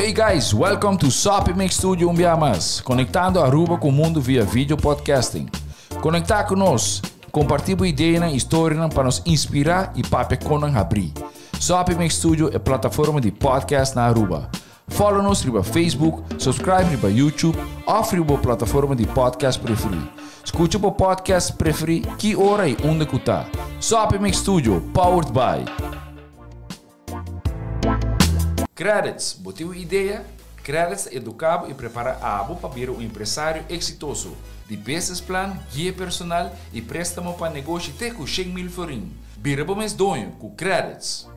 Hey guys, welcome to Soppy Mix Studio un bia mas, conectando Aruba cu mundo via video podcasting. Conecta cu nos, comparti bo ideanan y historianan pa nos inspira y papia con nan habri. Soppy Mix Studio e plataforma di podcast na Aruba. Follow nos riba Facebook, subscribe riba YouTube of riba bo plataforma di podcast preferi. Scucha bo podcast preferi ki ora y unda cu ta. Soppy Mix Studio, powered by. Credits, Bo tin un idea? Credits ta educa bo y prepara abo pa bira un empresario exitoso. Di business plan, guia personal y prestamo pa negoshi te cu 100,000 florin. Bira bo mes doño cu Credits!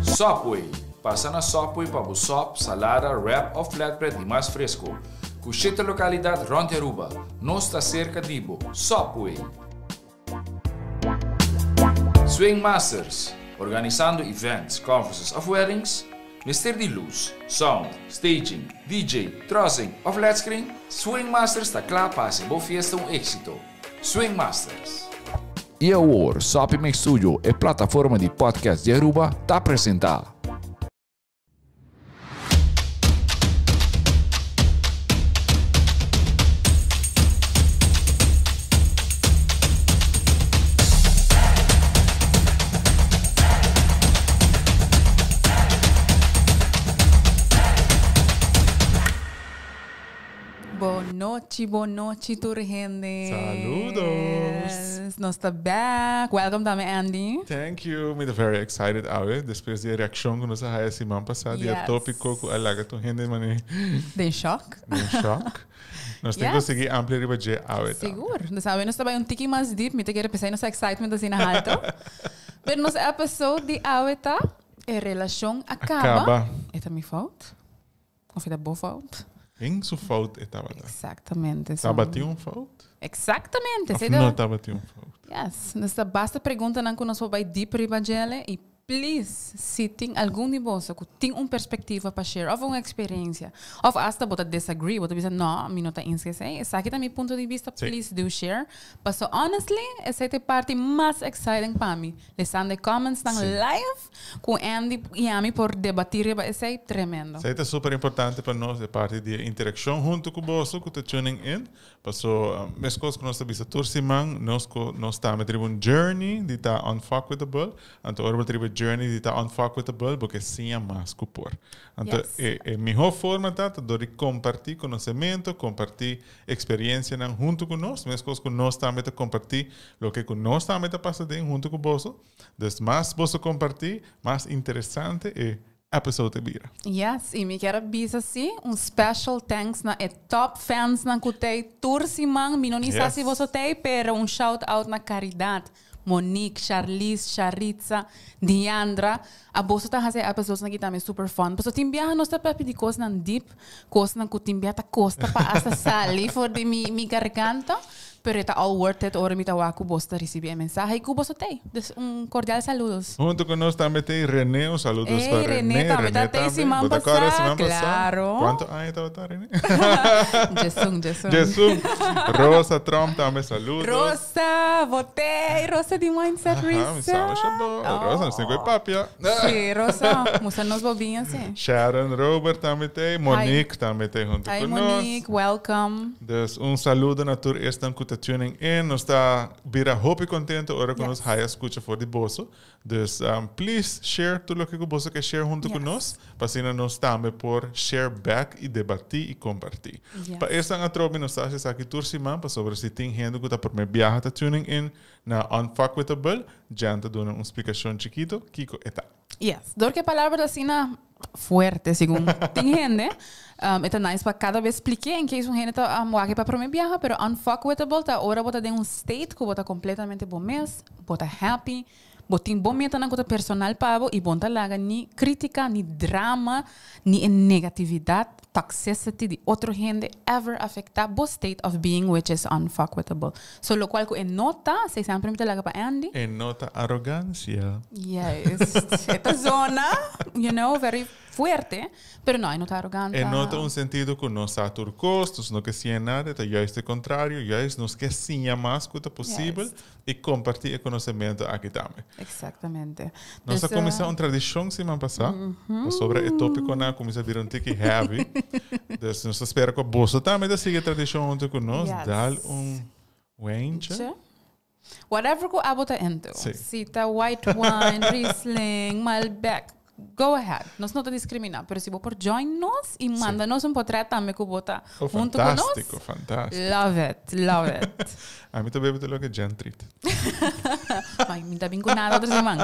Subway, Pasa na Subway pa bo sop, salada, wrap of flatbread di mas fresco. Cu shete localidad rond di Aruba. Nos ta cerca di bo. Subway! Swing Masters, Organisando events, conferences of weddings? Mester di luz, sound, staging, DJ, trussing of led screen? Swing Masters ta kla pa hasi bo fiesta un éxito. Swing Masters! I awor, Soppy Mix Studio, e plataforma di podcast di Aruba, ta presenta. Bon nochi, bon nochi tur hende. Saludos. Nos ta back. Welcome tambe Andy. Thank you. Mi ta very excited awe. Despues di e reaccion cu nos a haya siman pasa di e topico cu a laga tur hende mane. Den shock. Den shock. Nos tin cu sigui amplia riba dje awe tambe. Sigur. Dus awe nos ta bay un tiki mas deep. Mi ta kere p'esei nos excitement asina halto. Pero nos episode di awe ta E relacion a caba. Caba. E ta mi fout? Of e ta bo fout? Ken su fout e tabata? Exactamente. So. Tabatin un fout? Exactamente. Of no tabatin un fout? Yes. Nos ta basta preguntanan ku nos por bai deep riba djele i please si tin algun di boso ku tin un perspectiva pa share of un experiencia of hasta bo ta disagree, bo ta bisa no, mi no ta eens ku esei, esaki ta mi punto di bista, please do share. Paso honestly esei ta e parti mas exciting pa mi, lesando e comments nan live. Ku Andy i ami por debatí riba esei, tremendo. Esei ta super importante pa nos, e parti di e interakshon huntu ku boso ku ta tuning in. Paso, meskos ku nos ta bisa tur siman, nos ku nos tambe ta riba un journey di ta unfuckwithable. Anto ora bo ta riba e journey di ta unfuckwithable, bo ke siña mas ku por. Anto e e mihó forma ta ta dor di kompartí konosementu, kompartí eksperiencianan huntu ku nos, meskos ku nos tambe ta kompartí loke ku nos tambe ta pasa den huntu ku boso. Dus mas boso comparti, mas interesante e episode ta bira. Yes, y mi kier a bisa si un special thanks na e top fans nan cu tey tur siman, mi no ni sa si boso tey, pero un shout out na Caridad, Monique, Charlize, Charitza, Diandra, a boso ta haci e episodes nan aki tambe super fun, pasobra tin biaha nos ta papia di cosnan deep, cosnan cu tin biaha ta costa pa hasta sali for di mi garganta. Pero e ta all worth it ora mi ta wak ku boso ta risibi e mensahe i ku boso t'ei. Dus un cordial saludos. Hunto ku nos tambe t'ei Rene, un saludos pa Ey, Rene. Rene tambe ta t'ei siman Bo ta kòrda pasá, siman pasá? klaro. Kuantu aña tabata Rene? Djesun, djesun. Djesun. Rosa Tromp tambe saludos. Rosa, bo t'ei, Rosa di Mindset Aha, mi Reset. sa masha bo. Rosa, nos tin ku e papia. Sí, Rosa, musa nos bo bin así. Sharon Robert tambe t'ei, Monique tambe t'ei hunto Hi ku nos. Monique, welcome. Dus un saludo na tur esnan ku ta tuning in. Nos ta bira hopi kontento ora ku nos haya skucha for di boso. Dus please share tur loke ku boso ke share huntu ku nos, pa asina nos tambe por share back i debatí i kompartí. Pa esnan atrobe nos ta hasi esaki tur siman pasobra si tin hende ku ta promé biaha ta tuning in na Unfuckwithable, Jan ta duna un splikashon chikito kiko e ta. Yes. Dor ku e palabra ta asina fuerte, segun tin hende, e ta nice pa kada bes splik'é in case un hende ta wak pa prome biaha, pero unfuckwithable ta ora bo ta den un state ku bo ta completamente bo mes, bo ta happy, bo tin bo metanan ku ta personal pa bo i bo no ta laga ni critica, ni drama, ni e negatividad, toxicity di otro hende ever afecta bo state of being which is unfuckwithable. So locual cu e no ta, esey semper mi ta laga pa Andy. E no ta arrogancia. Juist. E ta zona, you know, very. Fuerte, pero no, e no ta arogante. E no ta un sentido ku nos sa tur kos, nos no ke siña nada, ta juist e kontrario, juist nos ke siña mas ku ta posibel i kompartí e konosementu aki tambe. Exactamente. Nos a kuminsá un tradishon siman pasá, pasobra e tópikonan a kuminsá bira un tiki heavy. Dus nos ta spera ku boso tambe ta sigui e tradishon huntu ku nos. Dal un wijntje. Whatever ku abo ta into. Sí. Si ta white wine, Riesling, Malbec, go ahead. Nos no ta discrimina, pero si bo por join nos y manda nos un potret tambe ku bo ta Oh, hunto ku nos. fantástico, fantástico. Love it, love it. Ami ta bebe tur loke Jen treat. Ay, mi ta bin ku nada otro siman.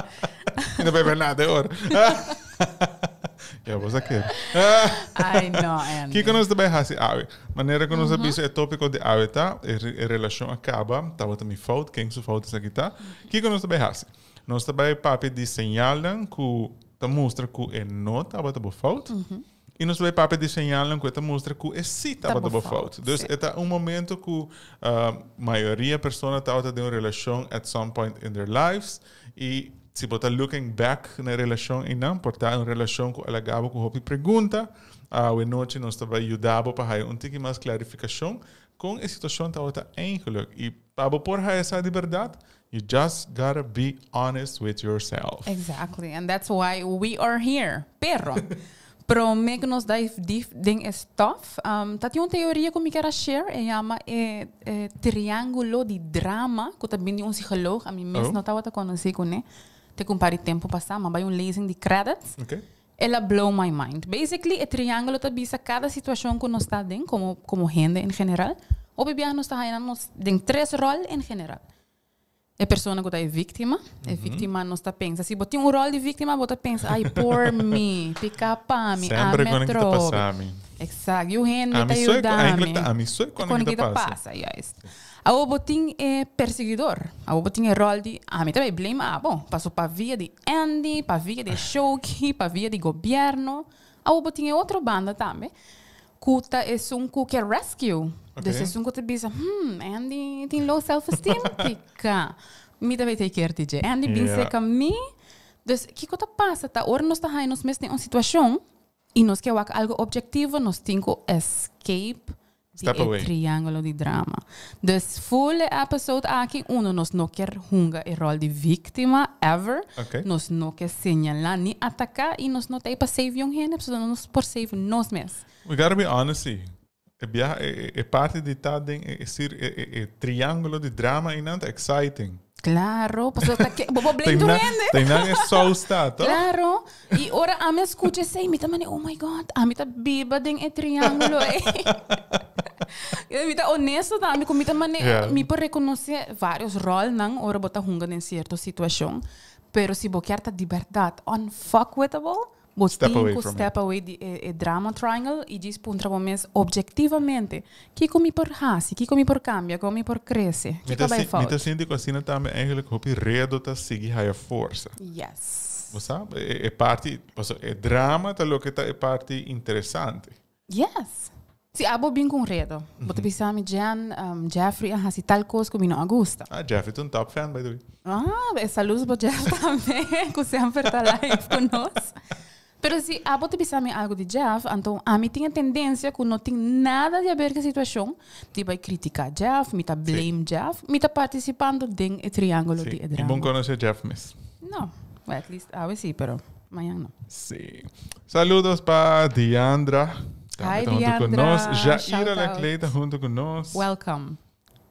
Mi no bebe nada e ora. Ya bo sa kere. Ay, no, Andy. Kiko nos ta bai hasi awe? Manera ku nos a bisa e tópiko di awe ta, e e relashon a kaba, tabata mi fout, ken su fout esaki ta? Kiko nos ta bai hasi? Nos ta bai papia di señalnan ku ta mustra ku e no tabata bo fout, i nos ta bai papia di señalnan ku e ta mustra ku e sí tabata bo fout. Dus e ta un momento ku mayoria persona tabata den un relashon at some point in their lives i si bo ta looking back na e relashon einan, por ta un relashon ku a laga bo ku hopi pregunta. Awe nochi nos ta bai yuda bo pa haya un tiki mas klarifikashon kon e situashon tabata eigenlijk. I pa bo por haya sa di bèrdat, you just gotta be honest with yourself. Exactly, and that's why we are here. Pero, prome ku nos dive deep den e stof, ta tin un teoria ku mi kier a share, e yama e triangulo di drama, ku ta bini di un psicoloog, ami mes no tabata konosí kuné, te ku un par di tempu pasá, mi a bai un lezing di credits. El a blow my mind. Basically, e triángulo ta bisa kada situashon ku nos ta den komo komo hende en general. Hopi biaha nos ta haña nos den tres ròl en general. E persona ku ta e víktima, e víktima nos ta pensa, si bo tin un ròl di víktima bo ta pensa, ay por mi, piká pa mi, Semper ami kon ki ta atrobe. pasa mi. Exacto, yu hende ta Ami so e yuda mi. eigenlijk ta ami so e kon Kon ki ki ta ta pasa. pasa, juist. Awor bo tin e perseguidor. Awor bo tin e ròl di ami ta bai blame abo. Paso pa via di Andy, pa via di Shoki, pa via di gobièrnu. Awor bo tin e otro banda tambe ku ta esun ku ke rescue. Dus esun ku ta bisa, hmm, Andy tin low self esteem? Tika. Mi ta bai take care di dje. Andy bin seka mi. Dus kiko ta pasa ta ora nos ta haña nos mes den un situashon i nos ke wak algu objektivo, nos tin ku escape Di Step e away. triángulo di drama. Dus full e episode aki, uno, nos no kier hunga e rol di víctima, ever. Ok. Nos no kier señalá ni ataká i nos no ta ei pa save yon hende, pasobra nos por save nos mes. We gotta be honest sí. E biaha, e, e, e parti di ta den e, e, cir, e, e, e triángulo di drama einan ta exciting. Claro, pasobra ta ke, bo por blame tur hende. Teinan e saus ta, toch? Claro. I ora ami a skucha esei, mi ta mane, oh my God, ami ta biba den e triángulo ei. Mi ta honesto tambe ku mi ta mane, mi por rekonosé vários ròlnan ora bo ta hunga den sierto situashon, pero si bo kier ta di bèrdat unfuckwithable, bo Step tin away ku from it. step away di e drama triangle i djis puntra bo mes objektivamente, kiko mi por hasi, kiko mi por kambia, kon mi por krese, Mi kiko ta a bai si- mi ta fout? sinti ku asina tambe eigenlijk hopi redo ta sigui haya forsa. Yes. Bo sa? E, e parti, paso e drama ta loke ta e parti interesante. Yes. Si abo bin ku un redo, bo ta bisa mi, Jen, Jeffrey a hasi tal kos ku mi no a gusta. Ah, Jeffrey ta un top fan, by the way. Ah, e saludos pa Jeff tambe, ku semper ta live ku nos. Pero si abo ta bisa mi algo di Jeff, anto ami tin e tendensia ku no tin nada di haber ku e situashon, di bai kritiká Jeff, mi ta blame Jeff, mi ta partisipando den e triángulo di Sí, e mi drama. bon konosé Jeff mes. No, well, at least awe sí, pero mañan no. Sí. Saludos pa Diandra. Hi, Tambe ta hunto ku Diandra. nos. Jaira Shout out. Laclay ta hunto ku nos. Welcome.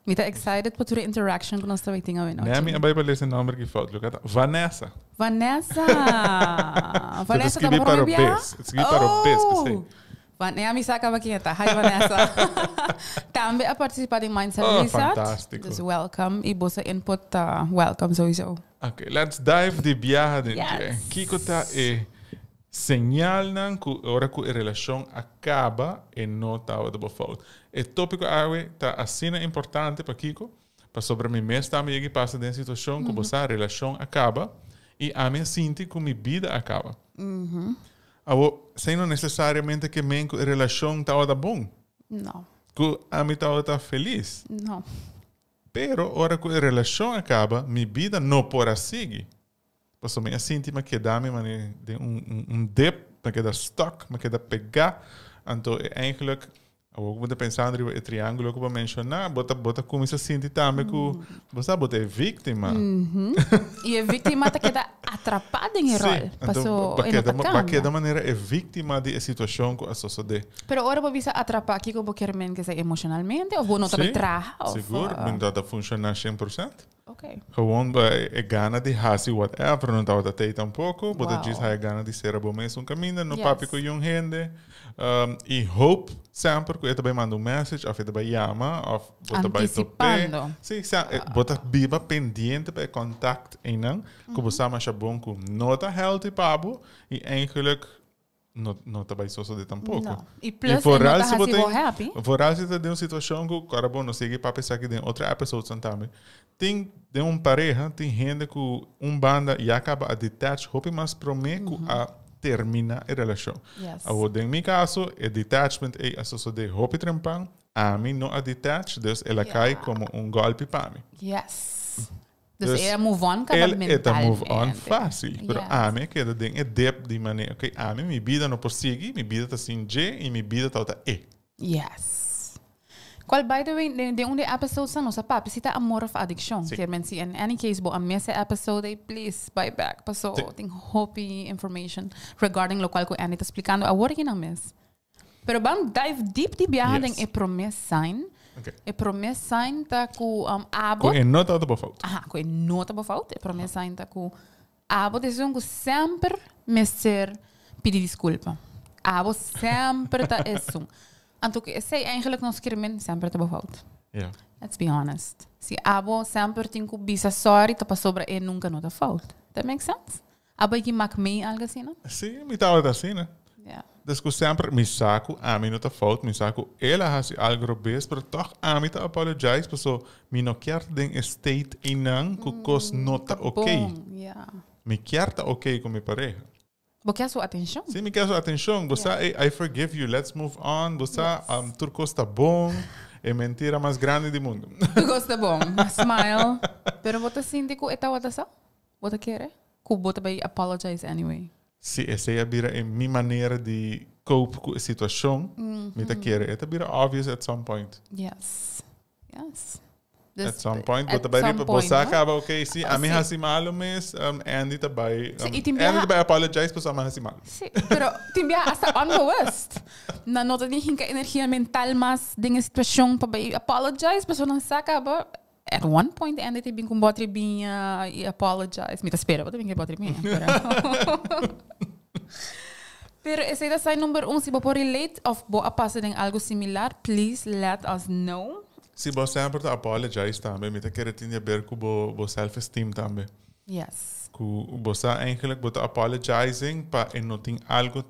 Mi ta excited pa tur e interaction ku nos ta bai tin awe nochi. Nee, mi a bai pa lesa e nomber ki fout. Look at Vanessa. Vanessa. Vanessa Vanessa ta ta pa prome bia? robes. Skibi pa robes, p'esei. Oh! Van, nee, mi sa kaba ken ta. Hi Vanessa. Tambe a participa den Mindset Oh, Reset. fantástico. Dus welcome. I boso input ta welcome sowieso. Ok, let's dive di biaha den dje. Yes. Kiko ta e señalnan ku ora ku e relashon a kaba e no tabata bo fout? E tópiko awe ta asina importante pakiko? Pasobra mi mes tambe yega i pasa den situashon ku bo sa relashon a kaba i ami a sinti ku mi bida a kaba. Awor, esei no nesesariamente ke men ku e relashon tabata bon. No. Ku ami tabata felis. No. Pero ora ku e relashon a kaba, mi bida no por a sigui. Pasobra mi a sinti mi a keda mi manera den un un dip. Mi keda stuck, mi keda pegá. Anto e eigenlijk, awor ku bo ta pensando riba e triángulo ku bo a menshoná, bo ta bo ta kuminsá sinti tambe ku bo sa bo ta e víktima. I e víktima ta keda atrapá den e Sí, ròl, anto paso bo e no keda ta bo kambia. keda manera e víktima di e situashon ku a sosodé. Pero ora bo bisa atrapá, kiko bo kier men? Kesa emoshonalmente òf bo no ta bai Sí, traha òf? sigur, mi no ta funshoná 100%. Ok. Gewoon e gana di hasi whatever no tabata tei tampoco. Bo ta Wow. djis haya gana di sera bo mes un caminda, no Yes. papia cu yun hende. Y hope semper cu e ta bay manda un message of e ta bay yama of bo ta bay tope. Anticipando. Sí, bo ta biba pendiente pa e contact einan cu bo sa masha bon cu no ta healthy pa bo y eigenlijk no, no ta bai sosode tampoco. No. Y plus, Y vooral e no ta si bo hasi bo tin- happy. Vooral si ta den un situacion cu, ahora bon, nos sigui papia esaki den otro episodes tambe. Tin, den un pareha, tin hende cu un banda ya caba a detach hopi mas prome cu a termina e relacion. Awor, den mi caso, e detachment ey a sosode hopi trempan. Ami no a detach, dus el a cay como un golpi pa mi. Dus Dus e a move on kaba El e ta move on mentalmente. fácil, pero ami a keda den e dip di manera, ok, ami mi bida no por sigui, mi bida ta sin dje y mi bida tabata e. Yes. Cual by the way, den un di e episodes nan nos a papia si ta amor of adiccion. Sí. Kier men si in any case bo a miss e episode ey, please buy back paso Sí. tin hopi information regarding locual cu Andy ta splicando awor aki nan mes. Pero ban dive deep di biaha den e prome sign. Okay. E prome sign ta ku abo. Ku e no ta bo fout. Aha, ku e no ta bo fout. E prome sign ta ku abo ta esun ku semper mester pidi disculpa. Abo semper ta esun. Anto ku esei eigenlijk nos kier men semper ta bo fout. Ja. Let's be honest. Si abo semper tin ku bisa sorry ta pasobra e nunca no ta fout. That make sense? Abo a mak mee algo asina? Sí, mi tabata asina. Ja. Dus ku semper mi sa ku ami no ta fout, mi sa ku el a hasi algo robes, pero tòg ami ta apologize paso mi no kier ta den e state einan ku kos no ta Ta ok. bon, ja. Mi kier ta ok ku mi pareha. Bo kier su atenshon. Sí, mi kier su atenshon. Bo sa, ey, I forgive you, let's move on. Bo sa, tur kos ta bon. E mentira mas grandi di mundu. Tur kos ta bon. Smile. Pero bo ta sinti ku e tabata sa? Bo ta kere ku bo ta bay apologize anyway? Si esei a bira e mi manera di cope ku e situashon, mi ta kere e ta bira obvious at some point. Yes. Yes. At some point bo ta bai riba, bo sa kaba ok, si ami hasi malo mes, Andy ta bai, Andy ta bai apologize pasobra ami hasi malo. Si, pero tin biaha hasta onbewust. Nan no ta tin hinka energia mental mas den e situashon pa bai apologize pasobra nan sa kaba At one point Andy ta bin ku un botri biña i apologize. Mi ta spera bo ta bin ku e botri biña. Pero, pero esei ta sign number un. Si bo por relate of bo a pasa den algo similar, please let us know. Si bo semper ta apologize tambe, mi ta kere tin di haber ku bo bo self esteem tambe. Yes. Ku bo sa eigenlijk bo ta apologizing pa e no tin algo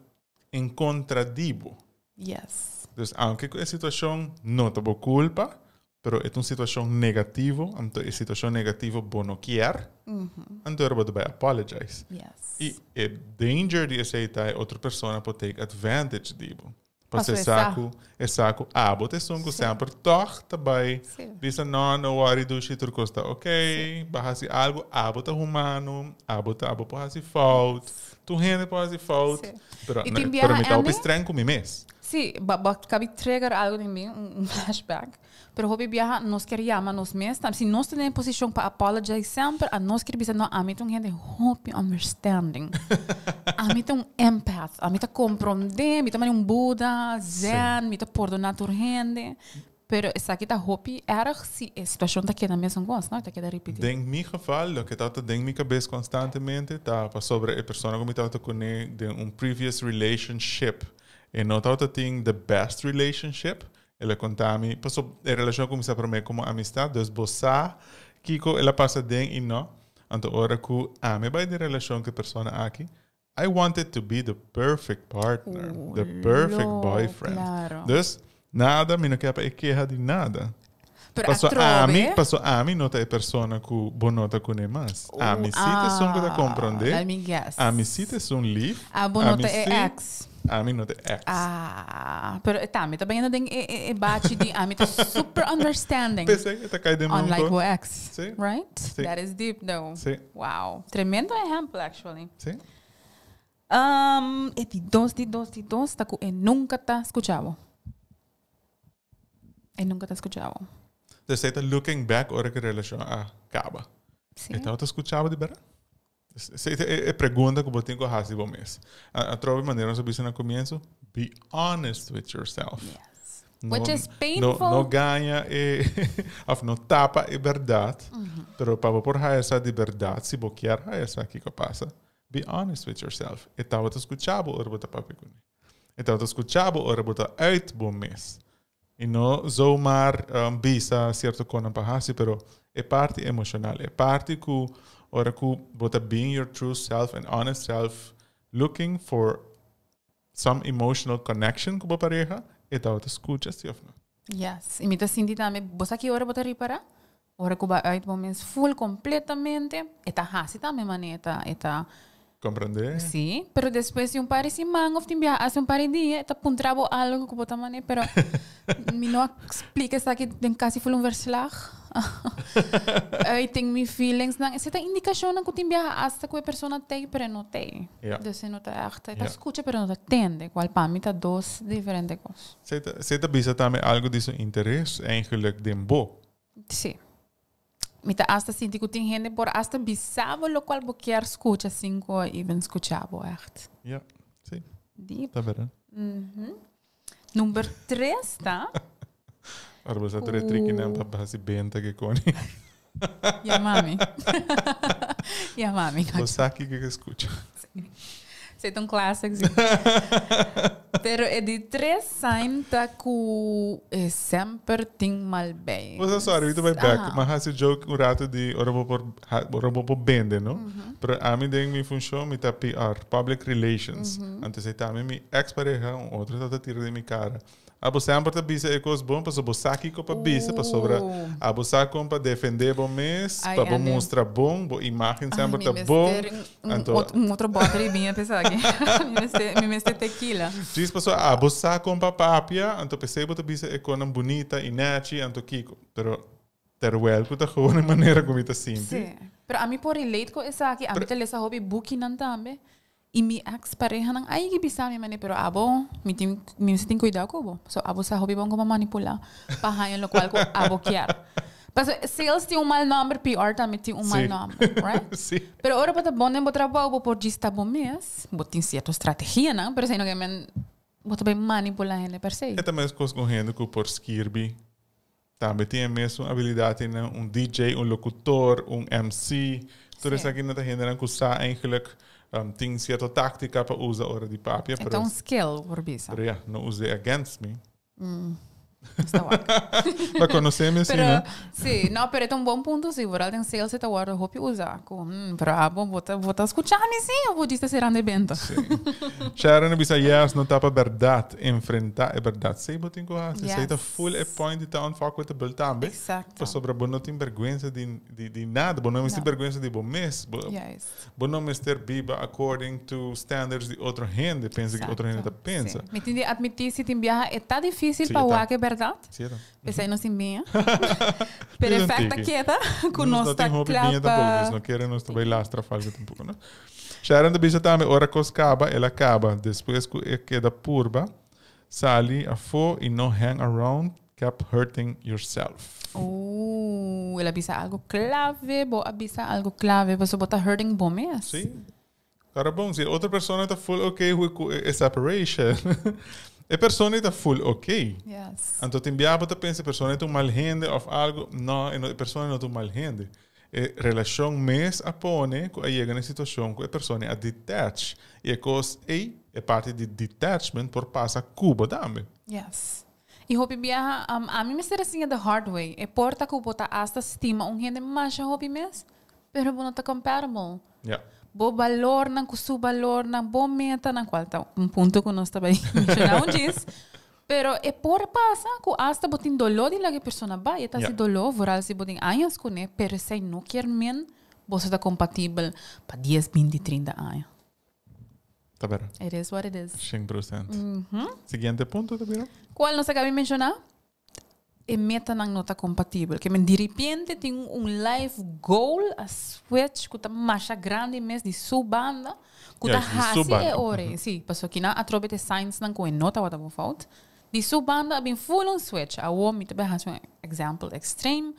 en kontra di bo. Yes. Dus aunke ku e situashon no ta bo kulpa, pero e ta un situashon negativo, anto e situashon negativo bo no kier, anto ora bo ta bai apologize. Yes. I e danger di esei ta e otro persona por take advantage di bo. Paso Pasobra e e sa. sa ku e sa ku abo ta esun ku semper tòg ta bai bisa no, no worry dushi tur kos ta ok, bo a hasi algu, abo ta humano, abo ta abo por hasi fout, tur hende por hasi fout, pero I tin pero biaha mi ta hopi Andy? streng ku mi mes. Sí, bo bo kabi trigger algo den mi, un flashback. Pero hopi biaha nos kier yama nos mes tambe. Si nos ta den e posicion pa apologize semper, a nos kier bisa no, ami ta un hende hopi understanding. Ami ta un empath. Ami ta comprende, mi ta manera un Buda, zen, mi ta pordona tur hende. Pero esaki ta hopi erg si e situacion ta keda mesun cos, no? E ta keda ripiti. Den mi geval, loke tabata den mi cabes constantemente ta pasobra e persona cu mi tabata cune den un previous relationship e no tabata tin the best relationship. El a conta mi, paso e relacion a cuminsa prome como amistad, dus bo sa kico el a pasa den y no. Anto ora cu ami bay den relacion cu e persona aki, I wanted to be the perfect partner, the perfect boyfriend. Dus nada, mi no kier pa e keha di nada. Pero Paso atrobe. ami, paso ami no ta e persona cu bo no ta cune mas. Ami si ta esun cu ta comprende. Let me guess. Ami si ta esun lief. Ah, bo no Ami ta e si- ex. Ami no ta e ex. Ah, pero e tambe ta bayendo den e, e, e bachi di ami ta super understanding. P'esei e ta cay den mi un Unlike ko. bo ex. Si. Right? Si. That is deep though. Si. Wow. Tremendo ehempel actually. Si. E di dos, di dos, di dos ta ku e nunka ta skucha bo. E nunka ta skucha bo. Dus e ta looking back ora ku e relashon a kaba. Sí. E tabata skucha bo di bèrdat? Esei ta e pregunta ku bo tin ku hasi bo mes. Atrobe manera nos a bisa na komienso, be honest with yourself. Yes. Which is painful. No, no gaña e, of no tapa e bèrdat, pero pa bo por haya sa di bèrdat, si bo kier haya sa kiko a pasa, be honest with yourself. E tabata skucha bo ora bo ta papia kuné. E tabata skucha bo ora bo ta uit bo mes. I no zomaar bisa cierto konan pa hasi, pero e parti emocional, e parti ku ora ku bo ta being your true self and honest self, looking for some emotional connection ku bo pareha, e tabata skucha si of no? Yes, i mi ta sinti tambe, bo sa ki ora bo ta ripara? Ora ku bai uit bo mes full completamente, e ta hasi tambe manera e ta, e ta. Comprende? Sí, pero despues di un par di siman of tin biaha hasta un par di dia e ta puntra bo algo ku bo ta mane, pero mi no a splika esaki den kasi full un verslag. Uiting mi feelingsnan, esei ta indikashonnan ku tin biaha hasta ku e persona t'ei pero e no t'ei. Ja. Dus e no ta ègt, e ta Ja. skucha pero e no ta tende, kual pa mi ta dos diferente kos. Esei ta, esei ta bisa tambe algo di su interes eigenlijk den bo. Sí. Mi ta hasta sinti ku tin hende por hasta bisa bo lokual bo kier skucha sin ku a even skucha bo ègt. Ja, sí. Diep. Ta bèrdat. Number tres ta. Ora bo sa tur e trikinan pa hasi benta ke koni. Ya mami. Ya mami. Bo sa kiko ke skucha. Esei ta un classic, sí. Pero e di tres sign ta ku e semper tin mal bij. Bo sa sorry, mi ta bai back. Mi a hasi joke un rato di ora bo por ora bo por bende, no? Pero ami den mi funshon mi ta PR, Public Relations. Anto esei tambe mi ex pareha, un otro tabata tira den mi kara. Abo semper ta bisa e kos bon pasobra bo sa kiko pa bisa pasobra abo sa kon pa defende bo mes, pa bo mustra bon, bo imagen semper ta bon. Anto un otro boter di biña pa esaki. Mi mester tequila. Djis pasobra abo sa kon pa papia, anto p'esei bo ta bisa e konan bunita i nechi anto kiko. Pero terwel ku ta gewoon e manera ku mi ta sinti. Si, pero ami por relate ku esaki, ami ta lesa hopi bukinan tambe. I mi ex parehanan a yigi bisa mi mane pero abo mi tin mi mester tin cuidao cu bo so abo sa hopi bon como manipula pa haña locual cu abo kier. Pasobra sales tin un mal nomber PR tambe tin un mal nomber right? Sí. Pero ora bo ta bon den bo trabao bo por djis ta bo mes bo tin cierto strategianan pero esei no ke men bo ta bay manipula hende per se. E ta mescos cu hende cu por skirbi Tambe tin e mesun abilidadnan un DJ, un locutor, un MC. Tur esakinan ta hendenan cu sa eigenlijk tin cierto tactica pa usa ora di papia. E ta un skill, por bisa. Pero ya, no us'e against me. Esta wak. Pa conoce mi asina. Pero, si, no, pero e ta un bon punto si. Vooral den sales e ta wordo hopi usa. Cu, pero abo, bo ta, bo ta scucha mi si of bo djis ta cerrando e benta? Si. Sharon a bisa, yes, no ta pa berdad. Enfrenta e berdad. Esey bo tin cu haci. Esey ta full e point di ta unfuckwithable tambe. Exacto. Pasobra bo no tin berguensa di, di, di nada. Bo no mester berguensa di bo mes. Bo, bo no mester biba according to standards di otro hende. Pensa cu otro hende ta pensa. Si. Mi tin di admiti si tin biaha e ta dificil Si, pa e ta. wak e berdad. Si, e ta. P'esei nos tin biña. Pero e fact ta keda cu Nos nos no ta tin hopi kla biña tampoco, pa dus no kere nos ta bay lastra of algo tampoco, no? Sharon ta bisa tambe ora cos caba, el a caba. Despues cu e keda purba, sali afo y no hang around, kept hurting yourself. Ooh, el a bisa algo clave, bo a bisa algo clave, pasobra bo ta hurting bo mes. Sí. Claro bon, si e otro persona ta full ok cu e separation, e persona ta full ok. Yes. Anto tin bia bo ta pensa e persona ta un mal hende of algo. No, e persona no ta un mal hende. E relacion mes a pone cu a yega na e situacion cu e persona a detach. Y e cos ey, e parti di detachment por pasa cu bo tambe. Yes. Y hopi biaha, ami mester a siña the hard way. E por ta cu bo ta hasta stima un hende masha hopi mes, pero bo no ta compatible. Ja. Bo balornan ku su balornan, bo metanan, kual ta un punto ku nos ta bai menshoná un djis. Pero e por pasa ku asta bo tin doló di laga e persona bai. E ta hasi doló, vooral si bo tin añas kuné, pero esei no kier men boso ta kompatibel pa dies, binti, trinta aña. Ta bera. It is what it is. 100%. Siguiente punto, ta bira? Kual nos a kabi menshoná? E metanan no ta kompatibel. Ke men diripiente tin un life goal a switch ku ta masha grandi mes di su banda ku ta Juist, di su hasi e banda. ora ei. Sí, pasobra kinan atrobe te signsnan ku e no tabata bo fout. Di su banda a bin full un switch. Awor mi ta bai hasi un example extreme.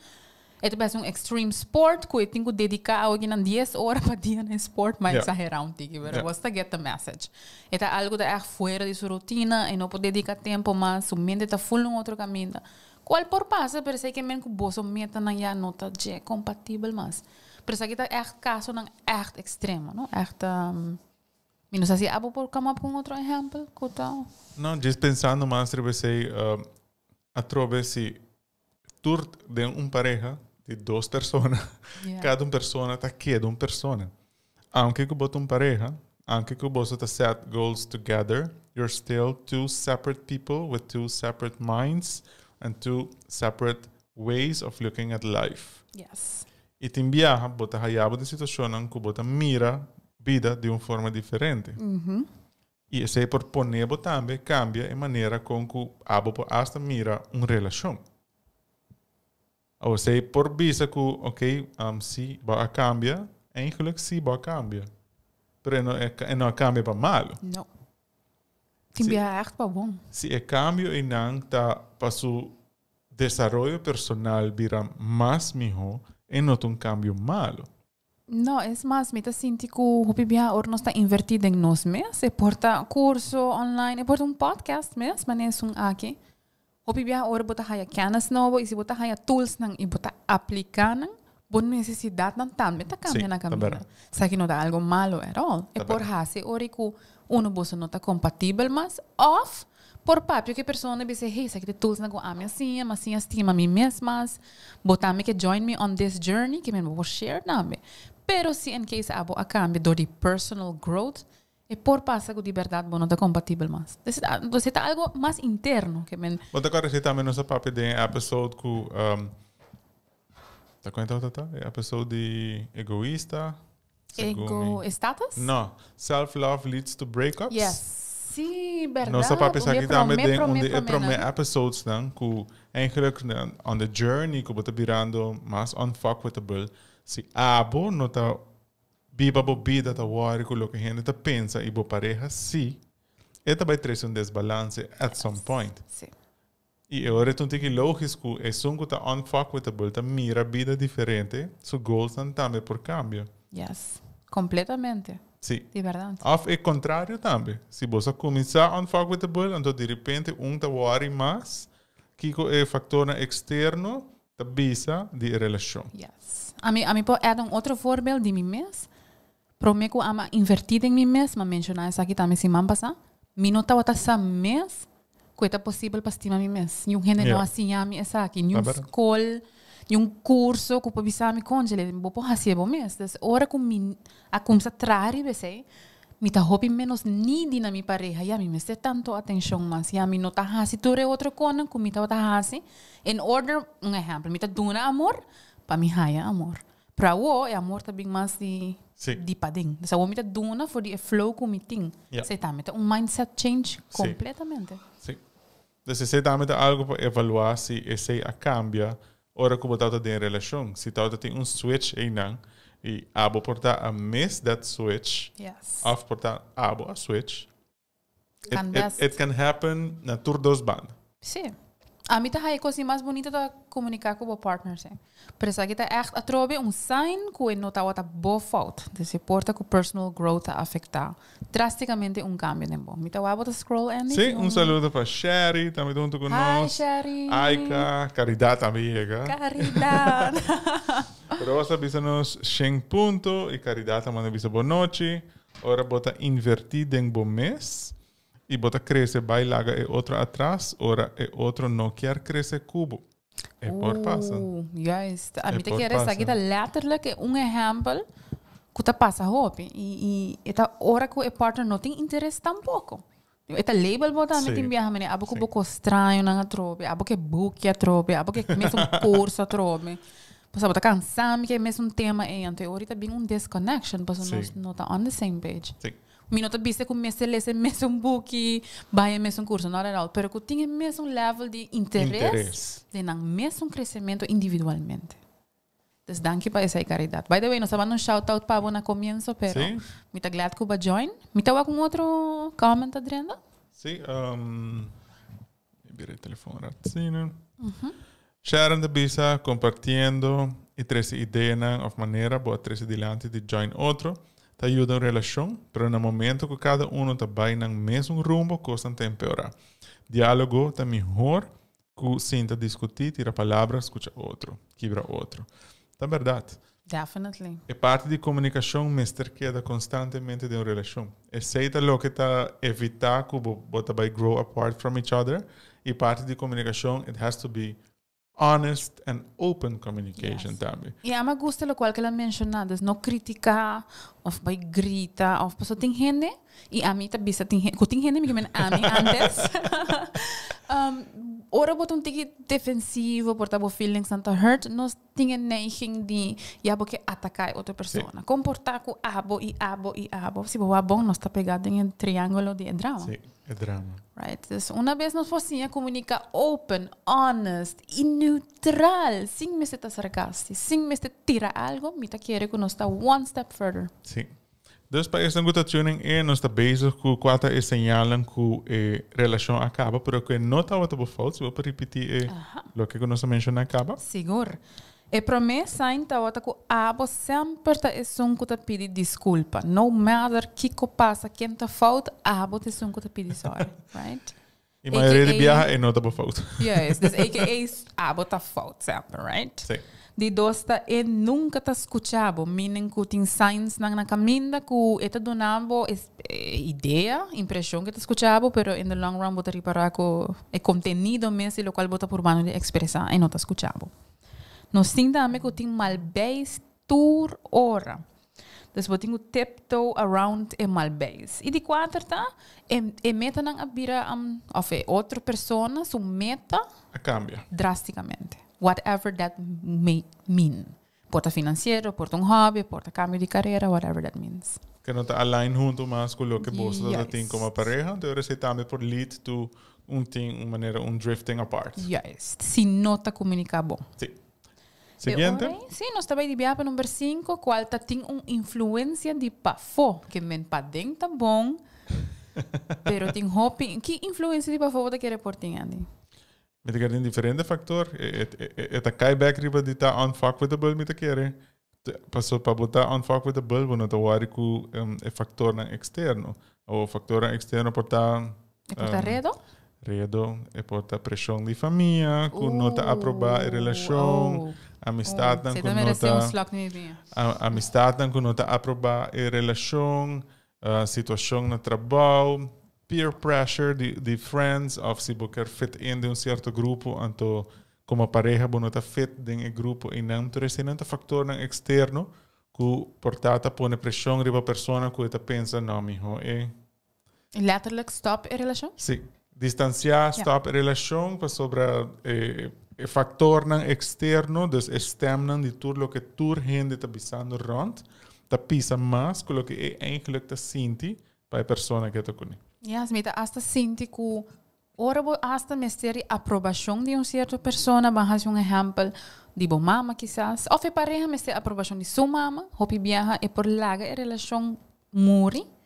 E ta bai hasi un extreme sport ku e tin ku dediká awe kinan dies ora pa dia na e sport, ma exagerá un tiki, pero bo ta get the message. E ta algu ta ègt fuera di su rutina, e no por dediká tempu mas, su mente ta full un otro kaminda. Kual por pasa, pero esei ke men ku boso metanan ya no ta dje kompatibel mas. Pero esaki ta ègt kasonan ègt ekstremo, no? Ègt, mi no sa si abo por come up ku un otro ehèmpel ku ta. No, djis pensando mas riba esei, atrobe si tur den un pareha di dos persona, cada un persona ta keda un persona. Aunke ku bo ta un pareha, aunke ku boso ta set goals together, you're still two separate people with two separate minds and two separate ways of looking at life. I tin biaha bo ta haya bo den situashonnan ku bo ta mira bida di un forma diferente. I esei por pone bo tambe kambia e manera kon ku abo por asta mira un relashon. Awor esei por bisa ku ok, si bo a kambia, eigenlijk si bo a kambia. Pero e no e no a kambia pa malu. No. Tin biaha ègt pa bon. Si e kambio einan ta pa su desaroyo personal bira mas mihó, e no ta un kambio malu. No, es mas, mi ta sinti ku hopi biaha ora nos ta invertí den nos mes, e por ta kurso online, e por ta un podcast mes, manera esun aki. Hopi biaha ora bo ta haya kennis nobo i si bo ta haya toolsnan i bo ta apliká nan, bo nesesidatnan tambe ta kambia na kaminda. Esaki no ta algo malo at all. E por hasi ora ku uno boso no ta kompatibel mas òf Por papia ku e persona bisa, hey, esaki ta e toolsnan ku ami a siña, mi a siña stima mi mes mas, bo tambe ke join me on this journey, ke mi bo por share tambe. Pero si en case abo a kambia dor di personal growth, e por pasa ku di bèrdat bo no ta kompatibel mas. Entonces e ta algo mas interno ke men. Bo ta kòrda si tambe nos a papia den e episode ku, ta kon e tabata ta? E episode di egoista? Ego status? No, self love leads to breakups. Yes. Sí, berdad. Nos a papia esaki tambe den un di e prome episodes nan ku eigenlijk on the journey ku bo ta birando mas unfuckwithable si abo no ta biba bo bida ta worry ku loke hende ta pensa i bo pareha si e ta bai trese un desbalance at some point. Sí. I e ora e ta un tiki logis ku esun ku ta unfuckwithable ta mira bida diferente, su goalsnan tambe por kambia. Yes. Completamente. Sí. Di berdad. Of e contrario tambe. Si bo sa cuminsa unfuckwithable, anto di repente un ta worry mas kico e factornan externo ta bisa di e relacion. Yes. Ami, ami por add un otro voorbeeld di mi mes. Prome cu ami a inverti den mi mes, mi a menciona esaki tambe siman pasa, mi no tabata sa mes cu e ta posibel pa stima mi mes. Niun hende no a siña mi esaki, niun scol, niun curso cu por bisa mi, Conchele, bo por hacié bo mes. Dus ora cu mi a cuminsa traha riba esey, mi ta hopi menos needy na mi pareha, ya mi mester tanto atencion mas, ya mi no ta haci tur e otro conan cu mi tabata haci in order, un ehempel, mi ta duna amor pa mi haya amor. Pero awo e amor ta bin mas di Sí. di paden. Dus awo mi ta duna for di e flow ku mi tin. Ja. Esei tambe ta un mindset change Sí. completamente. Sí. Dus esei tambe ta algo pa evaluá si esei a kambia ora ku bo tabata den relashon. Si tabata tin un switch einan i abo por ta a miss that switch Yes. òf por ta abo a switch. It, Kan it, best. it can happen na tur dos banda. Sí. Ami ta haya cos di mas bonito ta comunica cu bo partner, sí. Pero esaki ta echt atrobe un sign cu e no tawata bo fout. Dus e por ta cu personal growth ta afecta drasticamente un cambio den bo. Mi ta wou bo ta scroll, Andy? Sí, un saludo pa Sherry, tambe ta hunto cu Hi, nos. Sherry. Aika, Caridad tambe yega. Caridad. Rosa bisa nos shen punto y Caridad ta manda bisa bonochi. Ora bo ta invertí den bo mes i bo ta krese bai laga e otro atras ora e otro no kier krese ku bo. E por pasa. Uh, juist. A E mi ta por kere esaki pasa. ta letterlijk e un ehempel ku ta pasa hopi. I, i e ta ora ku e partner no tin interes tampoco. E ta label bo tambe Sí. tin biaha mene abo ku Sí. bo ko strañonan atrobe, abo ke buki atrobe, abo ke mes un curso atrobe. Pasobra bo ta cansa mi ke mes un tema ei, anto e ora ta bin un disconnection pasobra Sí. nos no ta on the same page. Sí. Mi no ta bisa ku mester lesa e mesun buki, bai e mesun kurso, not at all. Pero ku tin e mesun level di interes Interes. den nan mesun kresementu individualmente. Dus danki pa esei, Caridad. By the way, nos a manda un shout out pa bo na komienso, pero Sí. mi ta glad ku bo a join. Mi ta wak un otro comment, Adriana? Sí, mi bira e telefon ratsina. Sharon ta bisa, compartiendo y trece ideanan of manera bo a trece dilanti di join otro ta yuda un relacion, pero na momento cu cada uno ta bay nan mesun rumbo cosnan ta empeora. Dialogo ta mihor cu sinta discuti, tira palabra, scucha otro, kibra otro. Ta berdad. Definitely. E parti di comunicacion mester keda constantemente den un relacion. Esey ta loke ta evita cu bo ta bay grow apart from each other. Y parti di comunicacion, it has to be honest and open communication tambe. Y ami a gusta locual cu el a menciona, dus no critica of bay grita of paso tin hende y ami ta bisa tin cu tin hende mi ke men ami antes. Ora bo ta un tiki defensivo por ta bo feelings nan ta hurt, nos tin e neiging di ya bo ke ataca e otro persona. Comporta cu abo y abo y abo. Si bo wak bon nos ta pega den e triangulo di e drama. Sí, e drama. Right? Dus una bes nos por siña comunica open, honest y neutral, sin mester ta sarcastisch, sin mester tira algo, mi ta kere cu nos ta one step further. Sí. Dus pa esnan cu ta tuning in, nos ta bezig cu cua ta e señalnan cu e relacion a caba, pero cu e no tabata bo fout. Si bo por ripiti e loke cu nos a menciona caba. Sigur. E prome sign tabata cu abo semper ta esun cu ta pidi disculpa. No matter kico pasa, ken ta fout, abo ta esun cu ta pidi sorry. Right? Y mayoria di AKA biaha e no ta bo fout. Juist. Dus AKA abo ta fout semper, right? Sí. Di dos ta e nunca ta scucha bo, meaning cu tin signs nan na caminda cu e ta duna bo e idea, impresion cu e ta scucha bo, pero in the long run bo ta ripara cu e contenido mes di locual bo ta purbando di expresa e no ta scucha bo. Nos tin tambe cu tin malbeis tur ora. Dus bo tin cu tiptoe around e malbeis. Y di cuater ta, e, e metanan a bira, of e otro persona su meta A cambia. drasticamente. Whatever that may mean. Por ta financiero, por ta un hobby, por ta cambio di carera, whatever that means. Cu no ta align hunto mas cu loke boso ta tin como pareha, anto esey tambe por lead to un tin un manera un drifting apart. Juist. Si no ta comunica bon. Sí. Siguiente. E ora, sí, nos ta bay di biaha pa number 5, cual ta tin un influencia di pafó, ke men paden ta bon, pero tin hopi. Ki influencia di pafó bo ta kere por tin, Andy? Mi ta kere tin diferente factor. E ta cay back riba di ta unfuckwithable, mi ta kere. Paso pa bo ta unfuckwithable, bo no ta worry cu e factornan externo. O factornan externo por ta E por ta redo? Redo, e por ta presion di famia, cu no ta aproba e relacion, amistadnan Sí, cu ta no merece ta un slok di mi biña. Amistadnan cu no ta aproba e relacion, situacion na trabou, peer pressure di friends, of si bo kier fit in den un cierto grupo, anto como pareha bo no ta fit den e grupo einan. Tur eseinan ta factornan externo cu por ta ta pone presion riba persona cu e ta pensa, no, miho e Letterlijk stop e relacion? Sí. Distancia, stop e relacion pasobra e factornan externo, dus e stemnan di tur loke tur hende ta bisando rond, ta pisa mas cu loke e eigenlijk ta sinti pa e persona cu e ta cune. Yes, mi ta hasta sinti cu ora bo hasta mester di aprobacion di un cierto persona, ban haci un ehempel di bo mama kisas, of e pareha mester aprobacion di su mama, hopi biaha e por laga e relacion muri,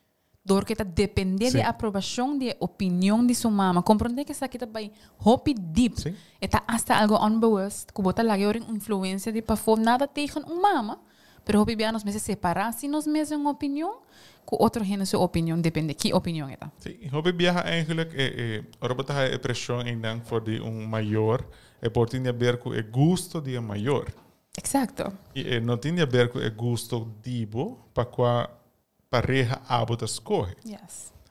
dor cu e ta depende di e aprobacion di e opinion di su mama. Comprende cu esaki ta bay hopi diep. E ta hasta algo onbewust cu bo ta laga e ora influencia di pafó, nada tegen un mama, pero hopi biaha nos mester separa si nos mes un opinion cu otro hende su opinion, depende ki opinion e ta. Sí, hopi biaha eigenlijk ora bo ta haya e presion einan for di un mayor, e por tin di haber cu e gusto di e mayor. Y e no tin di haber cu e gusto di bo pa cua pareha abo ta scoge.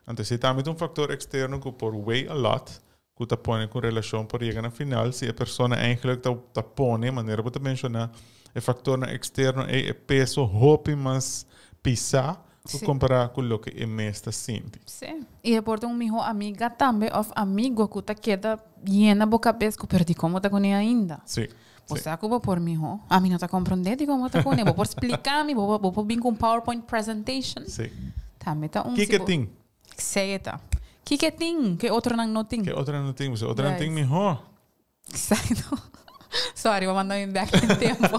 Anto si tambe ta un factor externo cu por weigh a lot, cu ta pone cu un relacion por yega na final, si e persona eigenlijk ta pone, manera bo ta menciona, e factornan externo ey, e peso hopi mas pisa cu compara cu loke e mes ta sinti. Sí. Y e por ta un miho amiga tambe of amigo cu ta keda yena bo cabes cu pero di como ta cune ainda? Bo sa cu bo por miho. Ami no ta comprende di como ta cune. Bo por splica mi, bo por bin cu un PowerPoint presentation. Tambe ta un Kiko tin? Seta. Kiko tin? Ku otronan no tin. Ku otronan no tin? Otronan tin mihó. Exacto. Sorry, bo a manda mi back den tempo.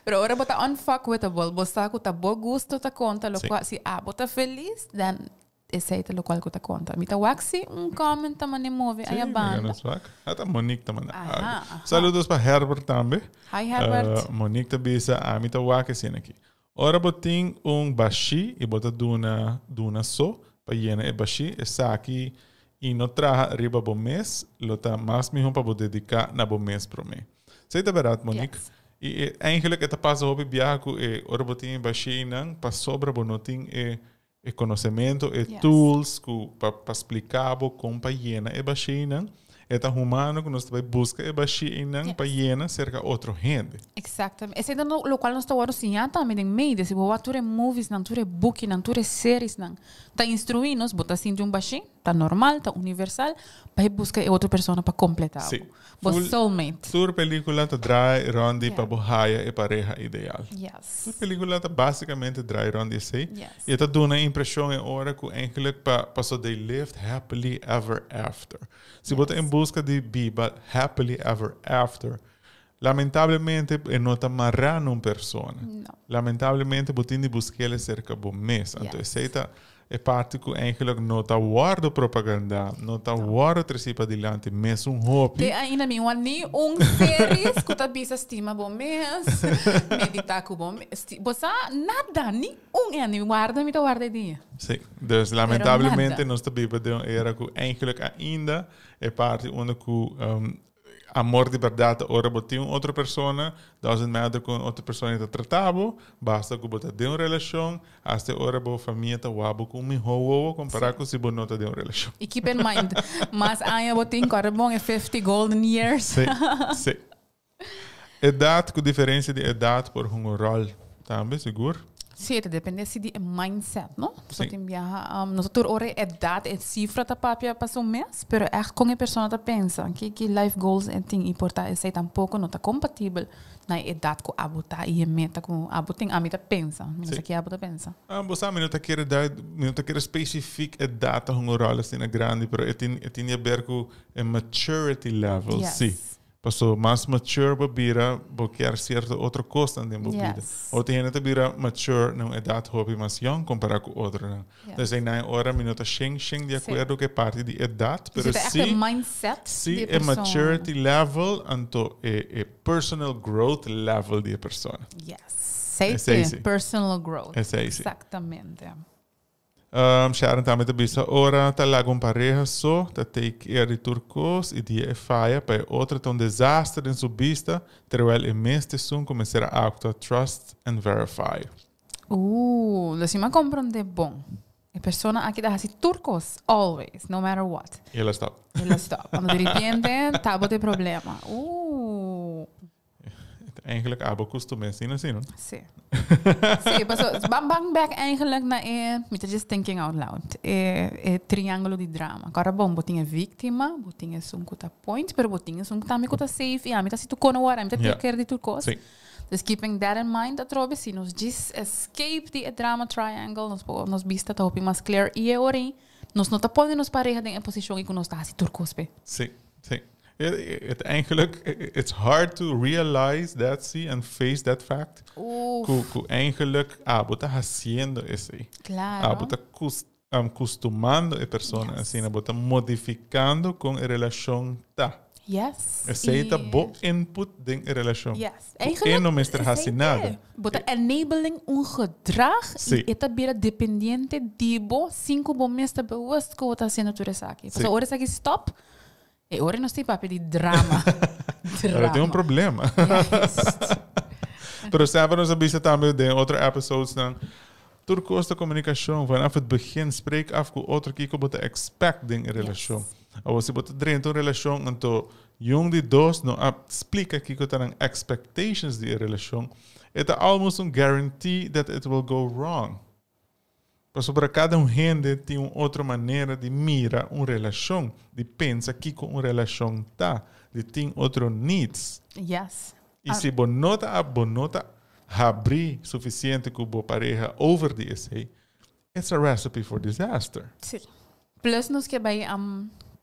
Pero ora bo ta unfuckwithable, bo sa ku ta bo gusto ta konta, lo cual si abo ta felis, then esei ta locual ku ta konta. Mi ta wak si un comment ta manda move Sí, aya mi banda. gana swak. Ata Monique ta manda Aha, algo. aha. Saludos pa Herbert tambe. Hi Herbert. Monique ta bisa, ami ta wak esena aki. Ora bo tin un bashí i bo ta duna duna so pa yena e bashí, esaki i no traha riba bo mes, lo ta mas mihó pa bo dediká na bo mes promé. Esei ta bèrdat, Monique. Yes. I e eigenlijk e ta pasa hopi biaha ku e ora bo tin e bashí einan, pasobra bo no tin e e konosementu, e Yes. tools ku pa pa splika bo kon pa yena e bashínan. E ta humano ku nos ta bai buska e bashínan Yes. pa yena serka otro hende. Exactamente. Esei ta lo cual nos ta wòrdu siñá tambe den media. Si bo wak tur e moviesnan, tur e bukinan, tur e seriesnan ta instruí nos, bo ta sinti un bashí, ta normal, ta universal, bai buska e otro persona pa kompletá bo. Sí. Bo Full- soulmate. Tur película ta draai rond di Yeah. pa bo haya e pareha ideal. Yes. Tur película ta básicamente draai rond di esei. Yes. Y ta duna e impresión e ora cu eigenlijk pa paso they lived happily ever after. Si bo ta en busca di biba happily ever after, lamentablemente e no ta mará na un persona. No. Lamentablemente bo tin di busk'el cerca bo mes. Anto Yes. esei ta e parti cu eigenlijk no ta wordo propaganda, no ta wordo treci padilanti mesun hopi. Te ainda mi wak ni un series cu ta bisa stima bo mes, medita cu bo mes. Bo sa nada, ni un e ni warda mi ta warda e dia. Sí, dus lamentablemente nada. nos ta biba den un era cu eigenlijk ainda e parti unda cu amor di berdad ta ora bo tin un otro persona, doesn't matter con otro persona ta trata bo, basta cu bo ta den un relacion, hasta e ora bo famia ta wak bo cu un miho wowo compara cu si bo no ta den un relacion. Y keep in mind, mas aña bo tin, corre bon e 50 golden years. Sí, sí. Edad cu diferencia di edad por hunga un rol tambe, sigur. Sí, ta depende si di e mindset, no? So Sí. tin biaha, no ta tur ora e edad, e cifra ta papia pa su mes, pero echt con e persona ta pensa, ki ki life goals e tin y por ta esey tampoco no ta compatibel na e edad cu abo ta y e meta cu abo tin. Ami ta pensa, mi no Sí. sa ki abo ta pensa. Ah, bo sa, mi no ta kere da, mi no ta kere specifiek edad ta hunga un rol asina grandi, pero e tin, e tin di haber cu e maturity level, Yes. sí. Paso mas mature bo bira, bo kier cierto otro cosnan den bo bida. Yes. Otro hende ta bira mature na un edad hopi mas jong compara cu otronan. Yes. Dus einan ora mi no ta shen shen di acuerdo cu e parti di edad, Dus pero e ta echt si e mindset si di e e persona. maturity level anto e e personal growth level di e persona. Yes. Esey Esey si. si. Personal growth. Esey si. Exactamente. Um, Sharon tambe ta bisa, ora ta laga un pareha so, ta take care di tur cos y dia e faya pa e otro ta un desaster den su bista, terwijl e mes ta esun cu mester a actua trust and verify. Ooh, lo si mi a comprende bon. E persona aki ta haci tur cos, always, no matter what. Y el a stop. El a stop. Cuando de repente, ta bo te problema. Ooh. Eigenlijk abo costume asina asina, no? Sí. Sí, paso, ban ban back eigenlijk na e, mi ta just thinking out loud, e, e triángulo di drama. Kora bon, bo tin e víctima, bo tin esun ku ta point, pero bo tin esun tambe ku ta safe, i ami ta si tur kono wara, ami ta take care di tur kos. Dus keeping that in mind atrobe, si nos djis escape di e drama triangle, nos por, nos bista ta hopi mas clear i e ora ei, nos no ta pone nos pareha den e posishon ei ku nos ta hasi tur kos p'e. Sí, sí. Het eigenlijk, it's hard to realize that, see, and face that fact. Oef. Ku, ku eigenlijk abo ta haciendo esei. Claro. Abo ta cus, um, custumando e persona Yes. asina, bo ta modificando con e relacion ta. Yes. Esei ta I bo input den e relacion. Yes. Ku e no mester haci nada. Bo ta enabling un gedrag Sí. y e ta bira dependiente di bo sin ku bo mes ta bewust ku bo ta haciendo tur esaki. Sí. Pasobra ora esaki stop, E ora nos tin papia di drama. Pero tin un problema. Juist. Pero semper nos a bisa tambe den otro episodes nan. Tur cos ta comunicacion. Vanaf het begin spreek af cu otro kico bo ta expect den e relacion. Yes. Awor si bo ta drenta un relacion anto jong di dos no a splica kico ta nan expectations di e relacion, e ta almost un guarantee that it will go wrong. Pasobra kada un hende tin un otro manera di mira un relashon, di pensa kiko un relashon ta, di tin otro needs. Yes. I si bo no ta bo no ta Habri sufisiente ku bo pareha over di esei. It's a recipe for disaster. Si. Plus nos ke bai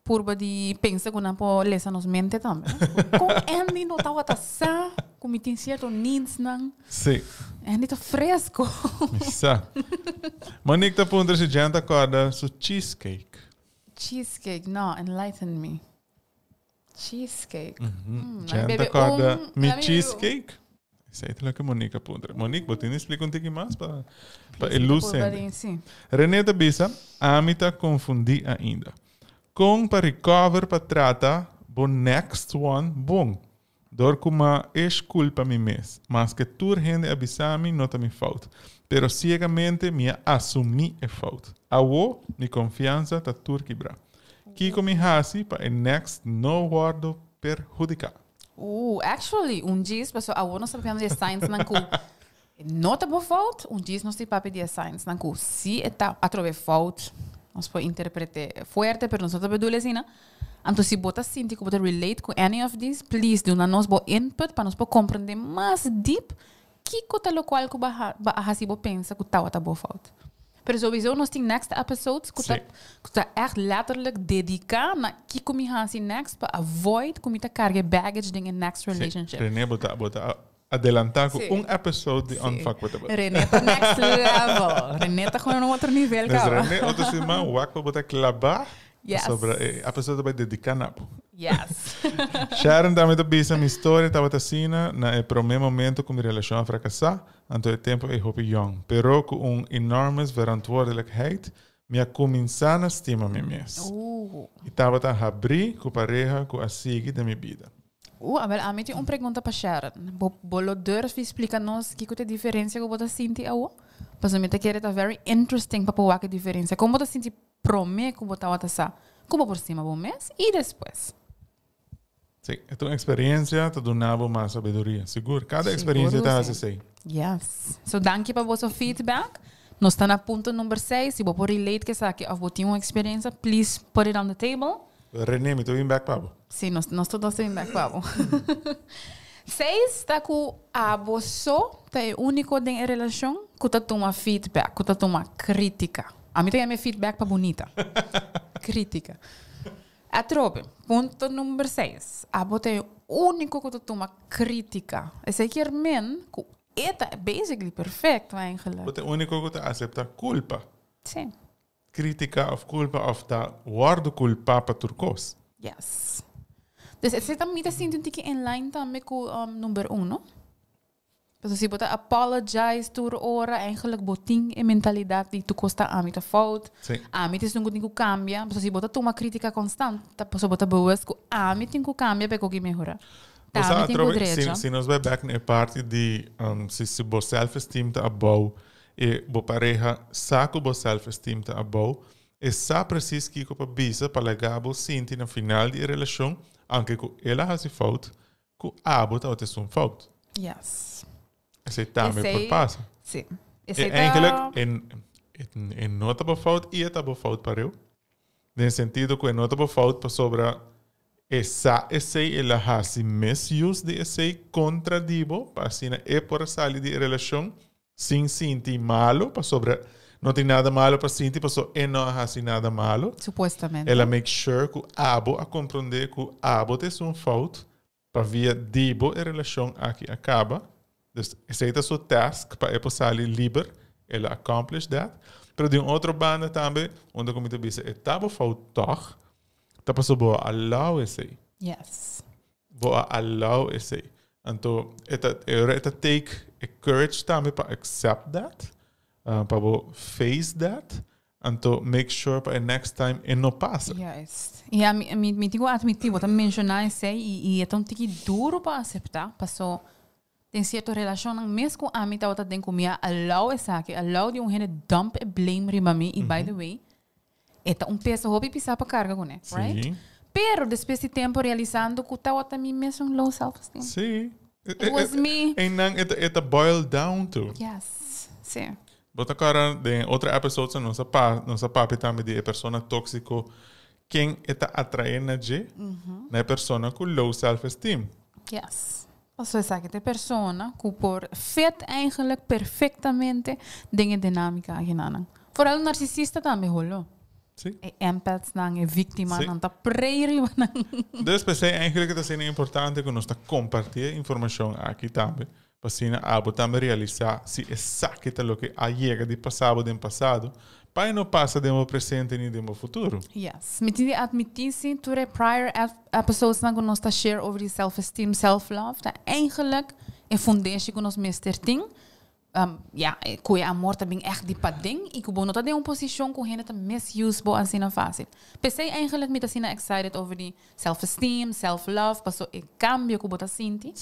purba di pensa ku nan por lesa nos mente tambe. Kon Andy no tabata sa ku mi tin sierto needsnan? Si. Andy ta fresco. Mi sa. Monique ta puntra si Jen ta kòrda su cheesecake. Cheesecake, no, enlighten me. Cheesecake. Jen ta kòrda mi cheesecake? Esei ta loke Monique a puntra. Monique, bo tin di splika un tiki mas pa pa e lus sende. René ta bisa, Ami ta konfundí ainda. Kon pa recover pa trata bo next one bon? Dor ku m'a esh kulpa mi mes. Maske tur hende a bisa mi no ta mi fout. Pero siegamente mi a asumí e fout. Awo mi konfiansa ta tur kibrá. Kiko mi hasi pa e next no wòrdu perhudiká? Actually, un djis, paso awor nos ta papiando di e signs nan ku no ta bo fout, un djis nos tin papia di e signs nan ku si e ta atrobe fout, nos por interprete fuerte, pero nos no ta bedoel asina. Anto si bo ta sinti ku bo ta relate ku any of these, please duna nos bo input pa nos por komprende mas deep kiko ta lokual ku bo a hasi bo pensa ku tabata bo fout. Pero sowieso nos tin next episodes ku ta ku ta echt letterlijk dediká na kiko mi hasi next pa avoid ku mi ta karga e baggage den e next relationship. Sí, René bo ta bo ta adelantá ku un episode di Unfuckwithable. René ta next level. René ta gewoon un otro nivel kaba. Dus René otro siman wak pa bo ta klabá. Yes. Pasobra e episode ta bai dediká na bo. Yes. Sharon tambe ta bisa mi storia tabata asina na e promé momento ku mi relashon a frakasá. Anto e tempu ei hopi yòn, pero ku un enormes verantwoordelijkheid mi a kuminsá na stima mi mes. I tabata habrí ku pareha ku a sigui den mi bida. Awel, ami tin un pregunta pa Sharon. Bo bo lo durf di splika nos kiko ta e diferensia ku bo ta sinti awo? Pasobra mi ta kere ta very interesting pa por wak e diferensia. Kon bo ta sinti promé ku bo tabata sa ku bo por stima bo mes i despues? Sí, e ta un experiencia, ta duna bo mas sabiduria. Sigur, cada experiencia ta haci esey. Yes. So danki pa boso feedback. Nos ta na punto number 6. Si bo por relate cu esaki of bo tin un experiencia, please put it on the table. Rene, mi ta bin back pa bo. Sí, nos, nos tur dos ta bin back pa bo. 6 ta cu abo so ta e unico den e relacion cu ta tuma feedback, cu ta tuma critica. Ami ta yama e feedback pa bunita. Critica. Atrobe, punto number seis, abo ta e úniko ku ta tuma krítika. Esei kier men ku e ta basically perfecto eigenlijk. Bo ta e úniko ku ta aseptá kulpa. Sí. Krítika òf kulpa òf ta wòrdu kulpá pa tur kos. Yes. Dus esei ta mi ta sinti un tiki in line tambe ku number un, no? Pasobra si bo ta apologize tur ora, eigenlijk bo tin e mentalidad di tur cos ta ami ta fout, Sí. ami ta esun cu tin cu cambia. Pasobra si bo ta tuma critica constant, ta pasobra bo ta bewust cu ami tin cu cambia pa e koki mehora. Ta Bo sa ami tin cu atrobe, si, drecha. si nos bai bek na e parti di um, si, si bo self-esteem ta abou e bo pareha sa cu bo self-esteem ta abou, e sa precies kico pa bisa pa laga bo sinti na final di e relacion, aunke cu el a haci fout, Ku abo tabata esun fout. Yes. Esei tambe por pasa. Sí. Esei ta... Eigenlijk, e no ta bo fout i e ta bo fout pareu. Den sentido ku e no ta bo fout pasobra e sa esei, el a hasi misuse di esei kontra di bo, pa asina e por a sali di e relashon sin sinti malo, pasobra no tin nada malo pa sinti pasobra e no a hasi nada malo. Supuestamente. El a make sure ku abo a komprondé ku abo ta esun fout pa via di bo e relashon aki a kaba. Dus esei ta su task pa e por sali liber. El a accomplish that. Pero di un otro banda tambe, unda ku mi ta bisa e ta bo fout tòg, ta pasobra bo a allow esei. Yes. Bo a allow esei. Anto e ta e ora e ta take e courage tambe pa accept that, pa bo face that, anto make sure pa e next time e no pasa. Juist. I ami mi mi tin ku admití bo ta menshoná esei i i e ta un tiki duru pa aseptá paso den sierto relashonnan mes ku ami tabata den ku mi a allow esaki, allow di un hende dump e blame riba mi i by the way E ta un peso hopi pisá pa karga kuné, right? Sí. Pero despues di tempo realisando ku tawata mi mesun low self-esteem. Sí. It was me. Einan e ta, e ta boil down to. Yes, sí. Bo ta kòrda den otro episodes nos a pa, nos a papia tambe di e persona tóksiko, ken e ta atraé na dje? Na e persona ku low self-esteem. Yes. Paso esaki ta e persona ku por fit eigenlijk perfectamente den e dinámika akinan. Vooral narsisista tambe holo. E empaths nan, e víktima nan ta prei riba nan. Dus p'esei eigenlijk ta asina importante ku nos ta kompartí e informashon aki tambe, pa asina abo tambe realisá si esaki ta loke a yega di pasa bo den pasado, pa e no pasa den bo presente ni den bo futuro. Yes. Mi tin di admití si tur e prior episodes nan ku nos ta share over di self-esteem, self-love, ta eigenlijk e fundeshi ku nos mester tin. Ya, ku e amor ta bin ègt di paden i ku bo no ta den un posishon ku hende ta misuse bo asina fásil. P'esei eigenlijk mi ta asina excited over di self-esteem, self-love, paso e kambio ku bo ta sinti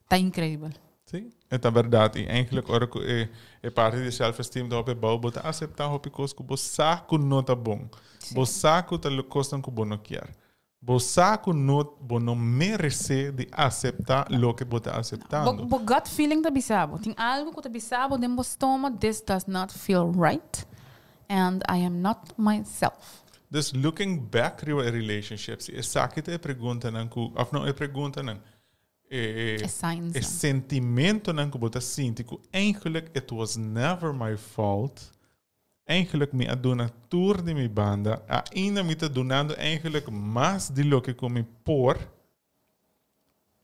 ta inkreibel. Sí, e ta bèrdat. I eigenlijk ora ku e e parti di self-esteem ta hopi abou, bo ta aseptá hopi kos ku bo sa ku no ta bon. Bo sa ku ta kosnan ku bo no kier. Bo sa ku no bo no meresé di aseptá loke bo ta aseptando. Bo gut feeling ta bisa bo. Tin algu ku ta bisa bo den bo stoma, this does not feel right and I am not myself. Dus looking back riba e relationship, si esaki ta e preguntanan ku, òf no e preguntanan, e E signs e nan. sentimentonan ku bo ta sinti ku eigenlijk it was never my fault, Eigenlijk mi a duna tur di mi banda, ainda mi ta dunando eigenlijk mas di loke ku mi por.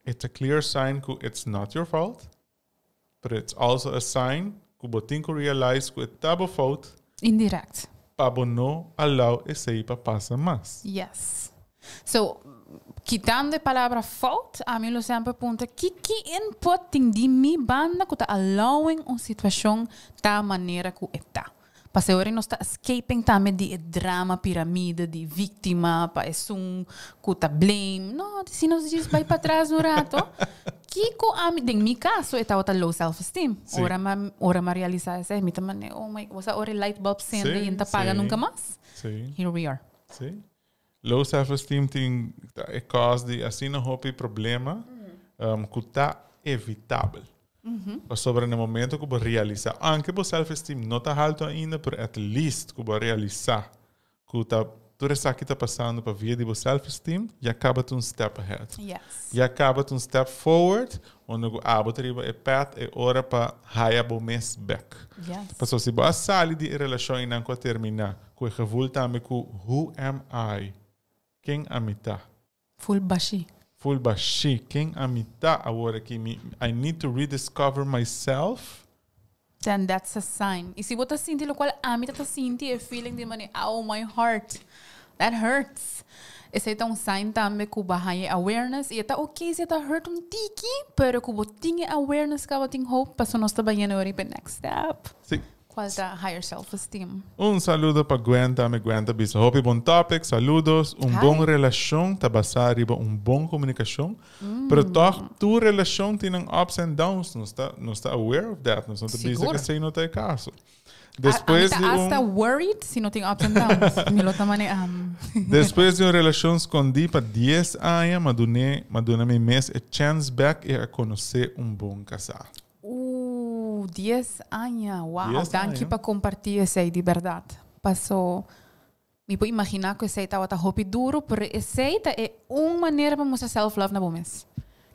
It's a clear sign ku it's not your fault, but it's also a sign ku bo tin ku realize ku e ta bo fout. Indirect. Pa bo no allow esei pa pasa mas. Yes. So, kitando e palabra fout, ami lo semper puntra ki ki input tin di mi banda ku ta allowing un situashon ta manera ku e ta. Pas'e ora nos ta escaping tambe di e drama piramide di víktima pa esun ku ta blame. No, si nos djis bai patras un rato, kiko ami, den mi kaso e tabata low self esteem. Ora mi ora mi a realisa esei mi ta mane oh my, bo sa ora e light bulb sende i e no ta paga nunka mas? Here we are. Low self-esteem tin ta e cause di asina hopi problema cu ta evitabel. Pasobra na momento cu bo realisa, aunke bo self-esteem no ta halto ainda, pero at least cu bo a realisa cu ta tur esaki ta pasando pa via di bo self-esteem, ya caba ta un step ahead. Ya caba ta un step forward, unda cu abo ta riba e path e ora pa haya bo mes bek. Pasobra si bo a sali di e relacion einan cu a termina, Ku e gevoel tambe ku who am I? Ken ami ta? Full bashí. Full bashí. Ken ami ta awor aki? Mi, I need to rediscover myself. Then that's a sign. I si bo ta sinti lokual ami ta ta sinti, e feeling di manera, ow, my heart, that hurts. Esei ta un sign tambe ku bo a haña e awareness i e ta ok si e ta hurt un tiki, pero ku bo tin e awareness kaba tin hope, pasobra nos ta bayendo riba e next step. Sí. Cual ta higher self esteem? Un saludo pa Gwen tambe Gwen ta bisa hopi bon topic saludos un bon relacion ta basa riba un bon comunicacion pero toch tur relacion tin nan ups and downs nos ta nos ta aware of that nos no ta bisa Sigur. esey no ta e caso despues A di mi ta hasta un worried si no tin ups and downs mi lo ta mane um. Despues di un relacion scondi pa dies aña m'a dune m'a duna mi mes e chance bek y a conoce un bon casa. Ooh, dies aña. Wow, Dies danki aña. pa comparti esey di berdad. Paso mi por imagina cu esey tabata hopi duro, pero esey ta e un manera pa mustra self love na bo mes.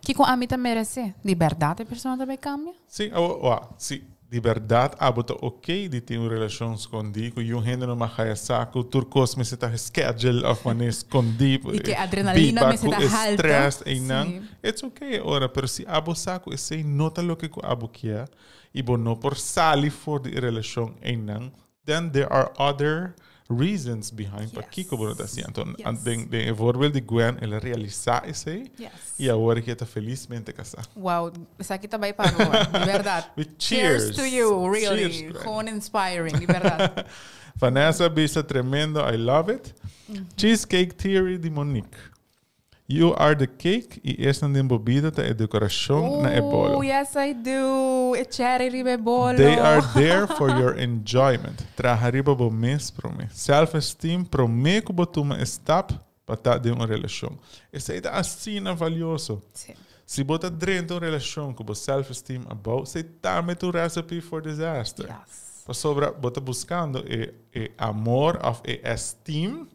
Kico ami ta merece? Di berdad e persona ta bay cambia? Sí, awo, wa, si di berdad abo ta ok di tin un relacion scondi cu yun hende no mag haya sa cu tur cos mester ta schedule of manera scondi, Y cu e adrenalina biba mester cu ta e halto. stress eynan. Sí. It's ok e ora, pero si abo sa cu esey no ta loke cu abo kier y bo no por sali for di e relacion eynan, then there are other reasons behind pakico bo no ta haci. Anto, den, den e voorbeeld di Gwen, el a realisa esey y awor e ta felizmente casa. Wow, esaki ta bay pa bo, di berdad. With cheers. Cheers to you, really. Cheers, Gwen. Gewoon inspiring, di berdad. Vanessa bisa tremendo, I love it. Cheesecake Theory di Monique. You are the cake y esnan den bo bida ta e decoracion na e bolo. Ooh, yes I do. E cherry riba e bolo. They are there for your enjoyment. Traha riba bo mes prome. Self-esteem prome cu bo tuma e stap pa ta den un relacion. Esey ta asina valioso. Sí. Si bo ta drenta un relacion cu bo self-esteem abou, esey tambe ta un recipe for disaster. Yes. Pasobra bo ta buscando e e amor of e esteem.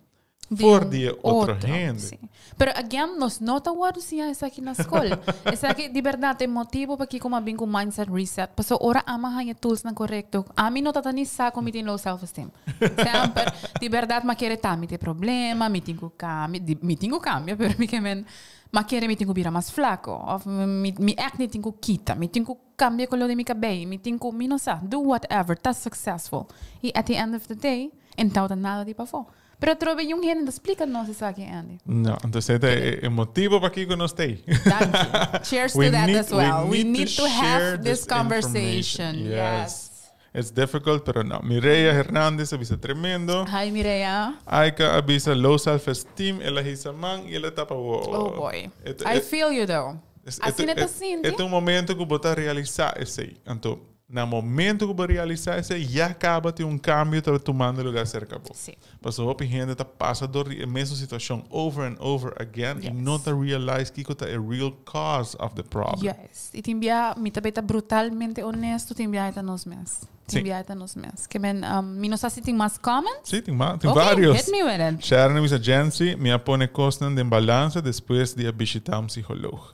For di e otro hende. Sí. Pero again, nos no ta wòrdu siña esaki na skol. Esaki di bèrdat e motibu pakiko mi a bin ku mindset reset. Pasobra ora ami a haña toolsnan korekto, ami no tabata ni sa ku mi tin low self esteem. Semper, di bèrdat mi a kere ta mi tin problema, mi tin ku kambia, di mi tin ku kambia, pero mi ke men, mi a kere mi tin ku bira mas flako, òf mi mi acne tin ku kita, mi tin ku kambia koló di mi kabei, mi tin ku, mi no sa, do whatever, ta successful. I at the end of the day, e no tabata nada di pafó. Pero atrobe yun hende ta splika nos esaki, Andy. No, entonces e ta e motibo pakiko nos ta ei. Danki. Cheers to that as well. We need to have this conversation. Yes. It's difficult, pero no. Mireya Hernandez a bisa tremendo. Hi Mireya. Aika a bisa low self esteem, el a hisa man y el a tapa wowo. Oh boy. I feel you though. Asina ta sinti. E ta un momento ku bo ta realisa esei. Anto Na momento ku bo realisá esei, ya kaba tin un kambio ta tumando lugá serka bo. Sí. Pasobra hopi hende ta pasa dor di e mesun situashon over and over again i no ta realize kiko ta e real cause of the problem. Juist. I tin bia mi ta bay ta brutalmente honesto, tin bia e ta nos mes. Tin Sí. bia e ta nos mes. Ke men, mi no sa si tin mas comments. Sí, tin mas, tin Oké, varios. hit me with it. Sharon a bisa, Jency, mi a pone kosnan den balansa despues di a bishitá un psicoloog.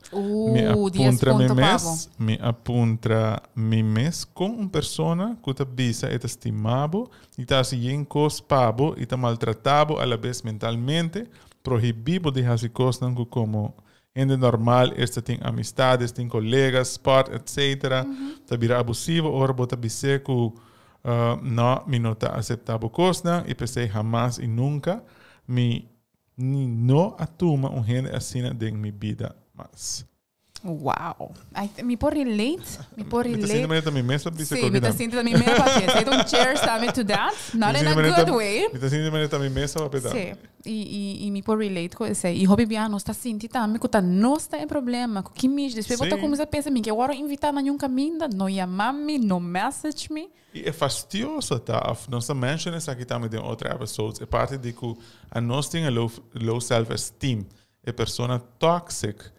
Mi a Ooh, dies puntra mi punto pa bo. mes, mi a puntra mi mes kon un persona ku ta bisa e ta stima bo i ta hasi yen kos pa bo i ta maltratá bo alabes mentalmente, prohibí bo di hasi kosnan ku komo hende normal esta tin amistades, tin kolegas, sport etc. Ta bira abusivo ora bo ta bis'é ku no, mi no ta aseptá bo kosnan i p'esei hamas i nunka mi Ni no a tuma un hende asina den mi bida mas. Wow. I, mi por relate. Mi por Mi ta relate. sinti manera ta mi mes a bisa Sí, koki mi ta dan. sinti ta mi mes a papia. Esei ta un cheers tambe to that. Not in a good way. Mi ta sinti manera ta mi mes a papia tambe. Sí. I, i, i mi por relate ku esei. I hopi biaha nos ta sinti tambe ku ta nos ta e problema. Ku ki mishi. Despues bo ta Sí. kuminsá pensa, mi ke wòrdu invitá na niun kaminda, no yama mi, no message mi. I e fastioso ta, of nos a menciona esaki tambe den otro episodes, e parti di cu anos tin e low, low self esteem. E persona toxic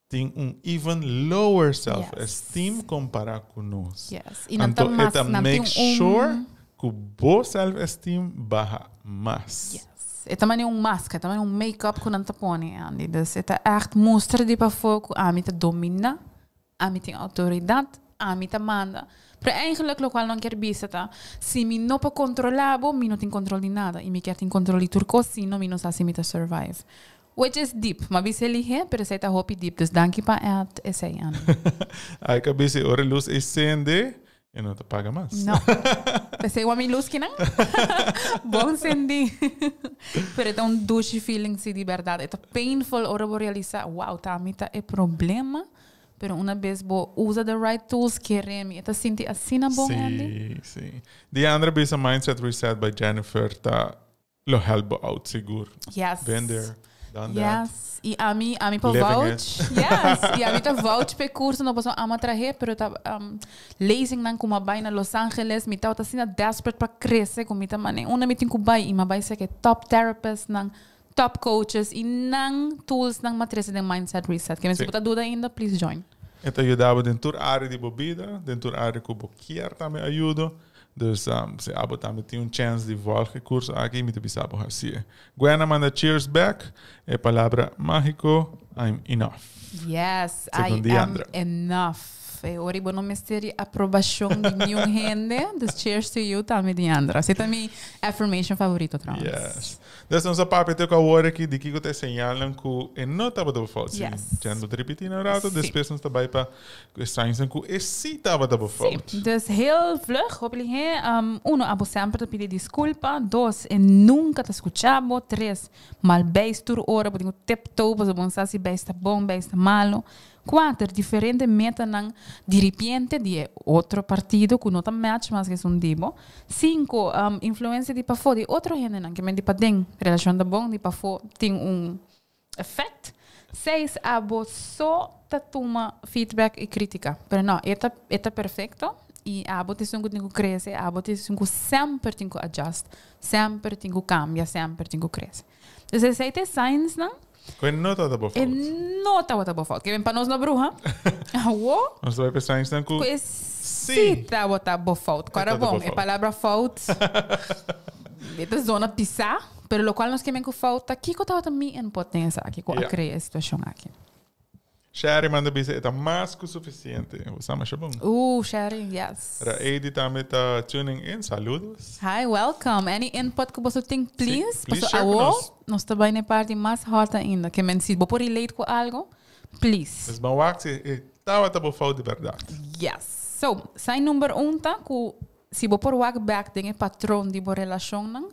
tin un even lower self esteem compara cu nos. Yes. I nan ta Anto e mas, ta nan tin make un sure cu bo self esteem baha mas. Yes. E ta mane un masker, e ta mane un make-up cu nan ta pone, Andy. Dus e ta echt mustra di pafó cu ami ta domina. Ami tin autoridad, ami ta manda. Pero eigenlijk locual nan kier bisa ta, si mi no por controla bo, mi no tin control di nada. Y mi kier tin control di tur cos, si no mi no sa si mi ta survive. Which is deep. M'a bisa elige, pero esey ta hopi deep. Dus danki pa add esey, Andy. Ay ka bisa ora e luz ei sende, e no ta paga mas. No. P'esei wou mi luz kinan. Bon sendí. Pero e ta un dushi feeling si di berdad. E ta painful ora bo realisa, wow, ta mi ta e problema. Pero una bes bo usa the right tools, kere mi, e ta sinti asina bon, Andy. Sí, sí. Diandra bisa Mindset Reset by Jennifer ta lo help bo out sigur. Yes. Been there, done that. Yes. I ami, ami por Living vouch. it. Yes. I ami ta vouch p'e curso, no pasobra ami a trahe, pero ta um, lezingnan ku mi a bai na Los Angeles, mi tabata asina desperate pa crece ku mi ta mane unda mi tin ku bai i mi a bai seke top therapistnan, top coaches i nan toolsnan mi a trece den Mindset Reset. Ke men si bo ta duda ainda, please join. E ta yuda bo den tur area di bo bida, den tur area ku bo kier tambe ayudo. Dus si abo tambe tin un chance di volg e curso aki, mi ta bisa bo haci'e. Gwen a manda cheers back, e palabra magico, I'm enough. Yes, I Segun am Diandra. enough. E ora bo no mester di aprobacion di niun hende. Dus cheers to you tambe, Diandra. Esei ta mi affirmation favorito trouwens. Yes. Dus nos a papia te ku awor aki di kiko ta e señalnan ku e no tabata bo fout. Si Yes. Jen bo ta ripití na un rato, Sí. despues nos ta bai pa e signsnan ku e sí tabata bo Sí. fout. Dus heel vlug, hopi lihé. Um, uno, abo semper ta pidi disculpa. Dos, e nunca ta scucha bo. Tres, mal bijs tur ora, bo tin ku tiptoe pasobra bo no sa si bijs ta bon, bijs ta malo. Kuater, diferente metanan diripiente di e otro partido ku no ta match mas ku esun di bo. Sinku, influensia di pafó di otro hendenan, ke men di paden relashon ta bon, di pafó tin un effect. Seis, abo so ta tuma feedback i kritika. Pero no, e ta e ta perfekto i abo ta esun ku tin ku krese, abo ta esun ku semper tin ku adjust, semper tin ku kambia, semper tin ku krese. Dus esei ta e signsnan. Ku e no tabata bo E fout. no tabata bo fout. Ke ben pa nos no bruha. Awo. Nos ta bai pensa instant ku Ku e si si tabata bo fout. E Kora tabata bo bon, e fout. palabra fout e ta zona pisá. Pero locual nos ke men cu fout ta kico tabata mi input den esaki cu a crea e situacion aki. Sherry manda bisa e ta mas cu suficiente. Bo sa masha bon. Ooh, Sherry, yes. Raedy tambe ta tuning in. Saludos. Hi, welcome. Any input cu boso tin, please? Si, please Paso share cu awo nos. nos ta bay na e parti mas hot ainda. Ke men si bo por relate cu algo, please. Dus ban wak si e tabata bo fout di berdad. Yes. So, sign number un ta cu si bo por wak bek den e patron di bo relacionnan,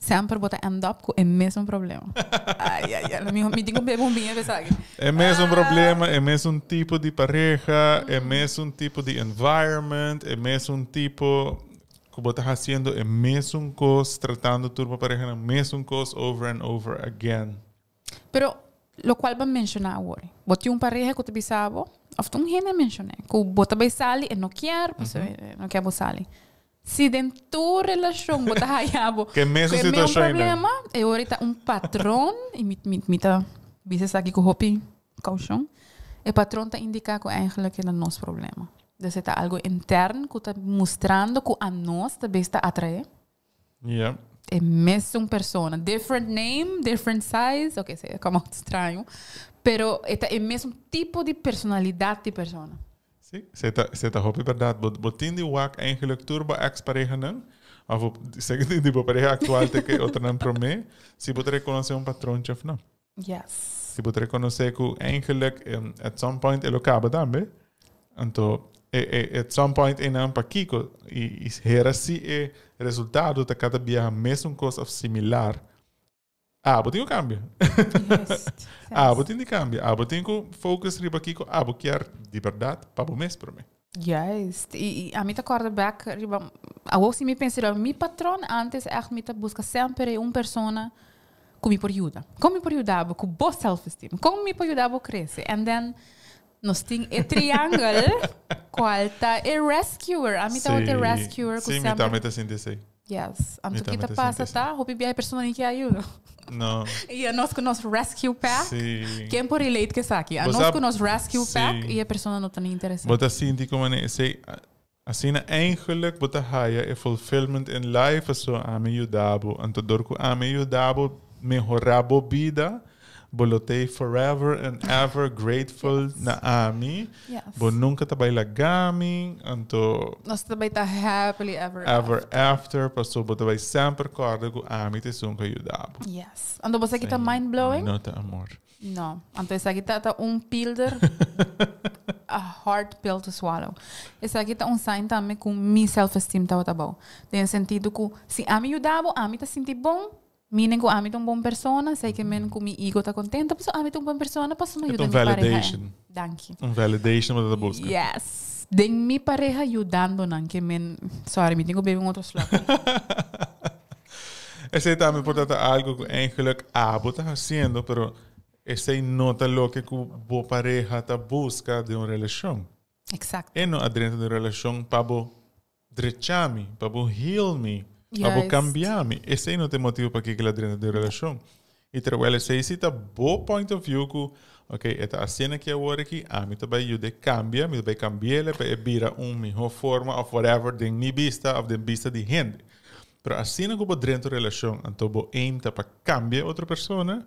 Semper bo ta end up cu e mesun problema. Ay, ay, ay. Mi, mi tin cu bebe un biña pa esaki. E mesun problema, e mesun tipo di pareha, e mesun tipo di environment, e mesun tipo cu bo ta haciendo e mesun cos, tratando tur bo parehanan mesun cos over and over again. Pero locual bo a menciona awor, bo tin un pareha cu ta bisa bo, of ta un hende a menciona, cu bo ta bay sali e no kier, pasobra e no kier bo sali. Si den tur relacion bo ta haya bo Ke mesun cu e meun situacion einan. problema, e ora ta un patron, y mi, mi, mi ta bisa esaki cu hopi caucion, e patron ta indica cu eigenlijk e ta nos problema. Dus e ta algo intern cu ta mustrando cu anos ta bes ta atrae. Ja. E mesun persona. Different name, different size. Ok, esei a come out straño. Pero e ta e mesun tipo di personalidad di persona. Sí, esei ta, esei ta hopi berdad. Bo, bo tin di wak eigenlijk tur bo ex parehanan, of bo, seki di, di bo pareha actual te ke otronan promé, si bo ta reconoce un patrontje of no. Yes. Si bo ta reconoce cu eigenlijk um, at some point e lo caba tambe, anto e, e, at some point einan pakiko i, i hera si e resultado ta cada biaha mesun cos of similar, Abo tin ku kambia. Juist. Abo tin di kambia. Abo tin ku focus riba kiko abo kier di berdad pa bo mes promé. Juist. I, i a mi ta kòrda bèk riba, awor si mi pensa riba mi patron, antes ègt mi ta buska semper e un persona ku mi por yuda. Kon mi por yuda bo ku bo self-esteem? Kon mi por yuda bo krese? And then nos tin e triangel kual ta e rescuer. Ami tabata e rescuer ku Sí, mi semper tambe ta sinti esei. Yes. Mi Anto tambe kita ta pasa sinti ta, hopi bia e persona ni ke ayuda. No. I anos ku nos rescue pack. Sí. Ken por relate ku esaki? Bo Anos sa- ku nos rescue Sí. pack i e persona no ta ni interesá. Bo ta sinti como ne esei asina eigenlijk bo ta haya e fulfillment in life paso ami yuda bo. Anto dor ku ami yuda bo mehora bo bida, Bo lo t'ei forever and ever grateful na ami. Yes. Bo nunca ta bai laga mi, anto Nos ta bai ta happily ever ever after, paso bo ta bai semper corda cu ami ta esun cu a yuda bo. Yes. Anto bo sa ki ta mind blowing? No ta amor. No. Anto esaki ta ta un pilder, a hard pill to swallow. Esaki ta un sign tambe cu mi self esteem tabata abou. Den e sentido cu si ami yuda bo, ami ta sinti bon, Miren ku ami ta un bon persona, sei ke men ku mi ego ta kontento, pasobra ami ta un bon persona, pasobra mi E ta yuda un mi pareha. validation. Danki. Un validation bo ta buska. Yes. Den mi pareha yudando nan ke men, sorry, mi tin ku bebe un otro slok. Esei tambe por ta ta algo ku eigenlijk abo ta hasiendo, pero esei no ta loke ku bo pareha ta buska den un relashon. Exacto. E no a drenta den un relashon pa bo Drecha mi, pa bo heal mi, pa bo Juist. cambia mi. Esey no ta e motibo pakiko el a drenta den relacion. Y terwijl esey si ta bo point of view cu, ok, e ta haciendo aki awor aki, ami ta bay yuda e cambia, mi ta bay cambi'el pa e bira un miho forma of whatever den mi bista of den bista di hende. Pero asina cu bo drenta un relacion anto bo aim ta pa cambia e otro persona,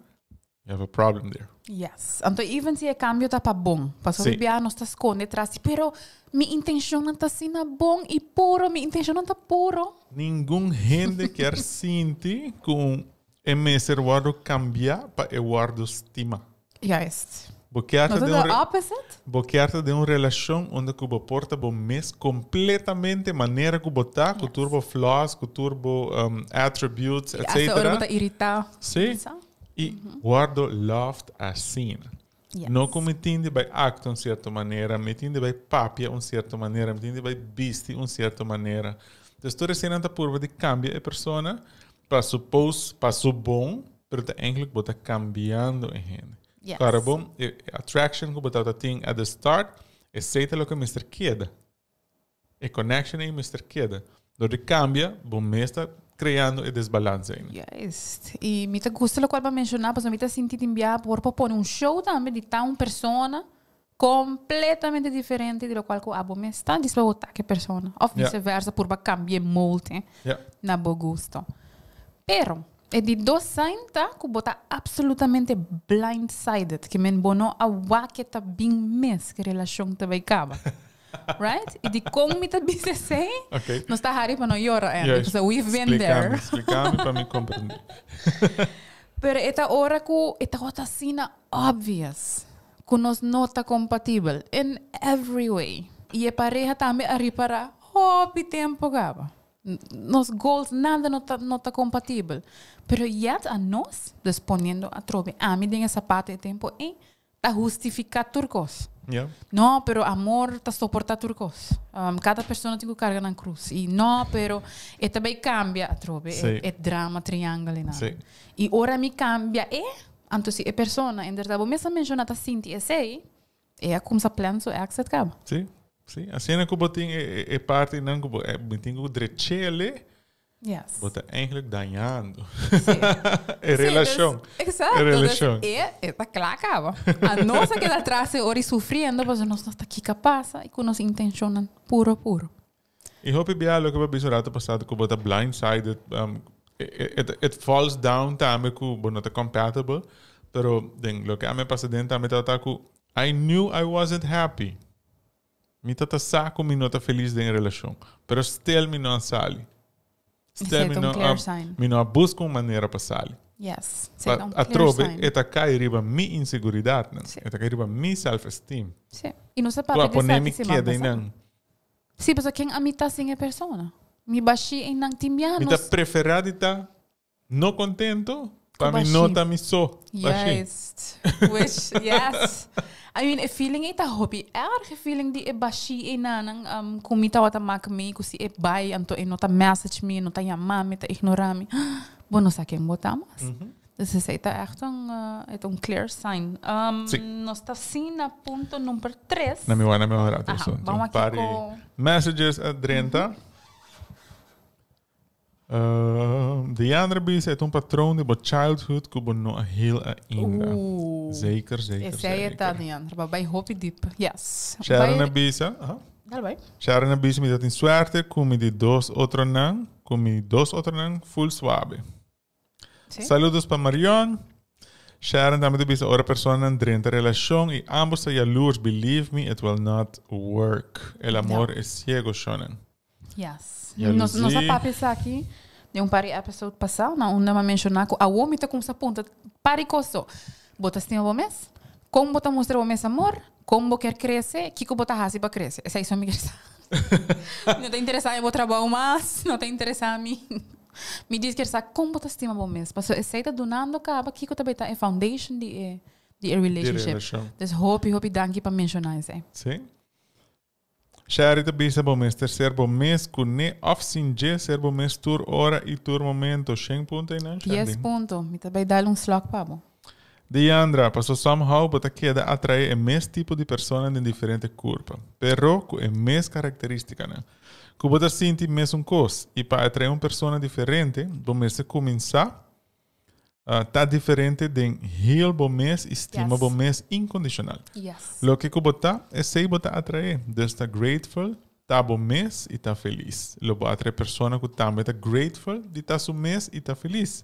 You have a problem there. Yes. Anto even si e cambio ta pa bon. Pasobra Sí. bia nos ta sconde tras di, pero mi intencionnan ta asina bon y puro, mi intencionnan ta puro. Ningun hende kier sinti cu e mester wordo cambia pa e wordo stima. Juist. Bo kier ta No ta den un the re- opposite? bo kier ta den un relacion unda cu bo por ta bo mes completamente manera cu bo ta, cu tur bo flaws, cu tur bo attributes, Y hasta ora etcetera. bo ta irita. Sí. Sa? I wordo loved asina. Yes. No ku mi tin di bai aktua un sierto manera, mi tin di bai papia un sierto manera, mi tin di bai bisti un sierto manera. Dus tur eseinan ta purba di kambia e persona pa su pos, pa su bon, pero ta eigenlijk bo ta kambiando e hende. Yes. Kòrda bo, e attraction ku bo tabata tin at the start, esei ta loke mester keda. E connection ei mester keda. Dor di cambia, bo mes ta creando e desbalans ei. Juist. Y mi ta gusta locual bo a menciona, pasobra mi ta sinti tin bia por por pone un show tambe di ta un persona completamente diferente di locual cu abo mes ta, dispa bo ta ke persona. Of Ja. viceversa, purba cambia e molde Ja. na bo gusto. Pero. E di dos sign ta ku bo ta absolutamente blindsided, ke men bo no a wak ke ta bin mes ku e relashon ta bai kaba. Right? I dikon mi ta bisa esei? Okay. Nos ta hari pa no yora, Andy, Juist. pasobra we've been there. Splika mi, splika mi pa mi komprendé. Pero e ta ora ku e tabata asina obvious ku nos no ta kompatibel in every way. I e pareha tambe a ripará hopi tempu kaba. Nos goals nada no ta no ta kompatibel. Pero yet a nos, dus poniendo atrobe ami den e sapato e tempu ei, ta hustifiká tur kos. Ja. No, pero amor ta soportá tur kos. Kada persona tin ku karga nan krus. I no, pero e ta bai kambia atrobe e Sí. e drama triangle ei nan. Sí. I ora mi kambia e, anto si e persona inderdat bo mes a menshoná ta sinti esei, e a kumsa plan su exit kaba. Sí, sí. Asina ku bo tin e e e partinan ku bo e tin ku drech'ele, Yes. Bo ta eigenlijk dañando. Sí. E relacion. Sí, dus, exacto. E relacion. Dus e, e ta kla kaba. A nos a keda atras e ora i sufriendo pasobra nos no ta kiko a pasa i ku nos intencionnan puro puro. I hopi bia loke bo a bisa un rato pasado ku bo ta blindsided, um, it, it falls down tambe ku bo no ta compatible, pero den loke a mi pasa den tambe tabata ku I knew I wasn't happy. Mi ta ta sa ku mi no ta felis den e relashon, pero stel mi no a sali. Stel Esei mi ta un no clear a, sign. mi no a buska un manera pa sali. Yes, esei Pa ta un clear atrobe sign. e ta kai riba mi inseguridatnan, Sí. e ta kai riba mi self-esteem. Sí. I nos a Ku papia a di pone esaki mi siman keda pasá. einan. Sí, pasobra ken a mi ta sin e persona? Mi bashí einan tin biaha Mi ta nos. preferá di ta no contento, pa Ku mi no bashí. ta mi so. Bashí. Juist. Which, yes. I mean, e feeling ei ta hopi erg. E feeling di e bashí einanan um, ku mi tabata mak mee, ku si e bai, anto e no ta message mi, e no ta yama mi, ta ignora mi. Bo no sa ken bo ta mas. Dus esei ta echt un, eh, e ta un clear sign. Um, Sí. Nos ta asina na punto number tres. Na mi wana mi ora Aha, asunto. vamos Un aki par di ko- messages a drenta. Diandra bisa, e un patroon di bo childhood ku bo no a heal ainda. Oeh. Zeker, zeker, Esei e ta, zeker. Diandra. Ba bai hopi diep. Yes. Sharon Bai- a bisa, aha. Dal bai. Sharon a bisa, mi ta tin suerte ku mi di dos otronan, ku mi dos otronan full suave. Sí. Saludos pa Marion. Sharon tambe ta bisa, ora personanan drenta relashon i ambos ta jaloers, believe me, it will not work. El amor es ciego, shonan. Yes. Jaloezie. Nos, nos a papia esaki den un par di episode pasá, na unda m'a menshoná ku awor mi ta kumsa punta par di kos so. Bo ta stima bo mes? Kon bo ta mustra bo mes amor? Kon bo kier krese? Kiko bo ta hasi pa krese? Esei so mi kier sa. Mi no ta interesá den bo trabou mas, no ta interesá mi. Mi djis kier sa kon bo ta stima bo mes. Pasobra esei ta dunando kaba kiko ta bay ta e foundation di e di e relationship. relashon. Dus hopi hopi danki pa menshoná esei. Sí. Sherry ta bisa bo mester ser bo mes ku ne of sin dje ser bo mes tur ora i tur momento. Shen punto einan, Dies Sherry. punto. Mi ta bay dal un slok pa bo. Diandra, paso somehow bo ta keda atrae e mes tipo di persona den diferente kurpa, pero ku e mes karakteristikanan. Ku bo ta sinti mesun kos i pa atrae un persona diferente bo mester kuminsá Ta diferente den heal bo mes y stima bo mes incondicional. Loke cu bo ta, esey bo ta atrae. Dus ta grateful, ta bo mes y ta feliz. Lo bo atrae persona cu tambe ta grateful di ta su mes y ta feliz.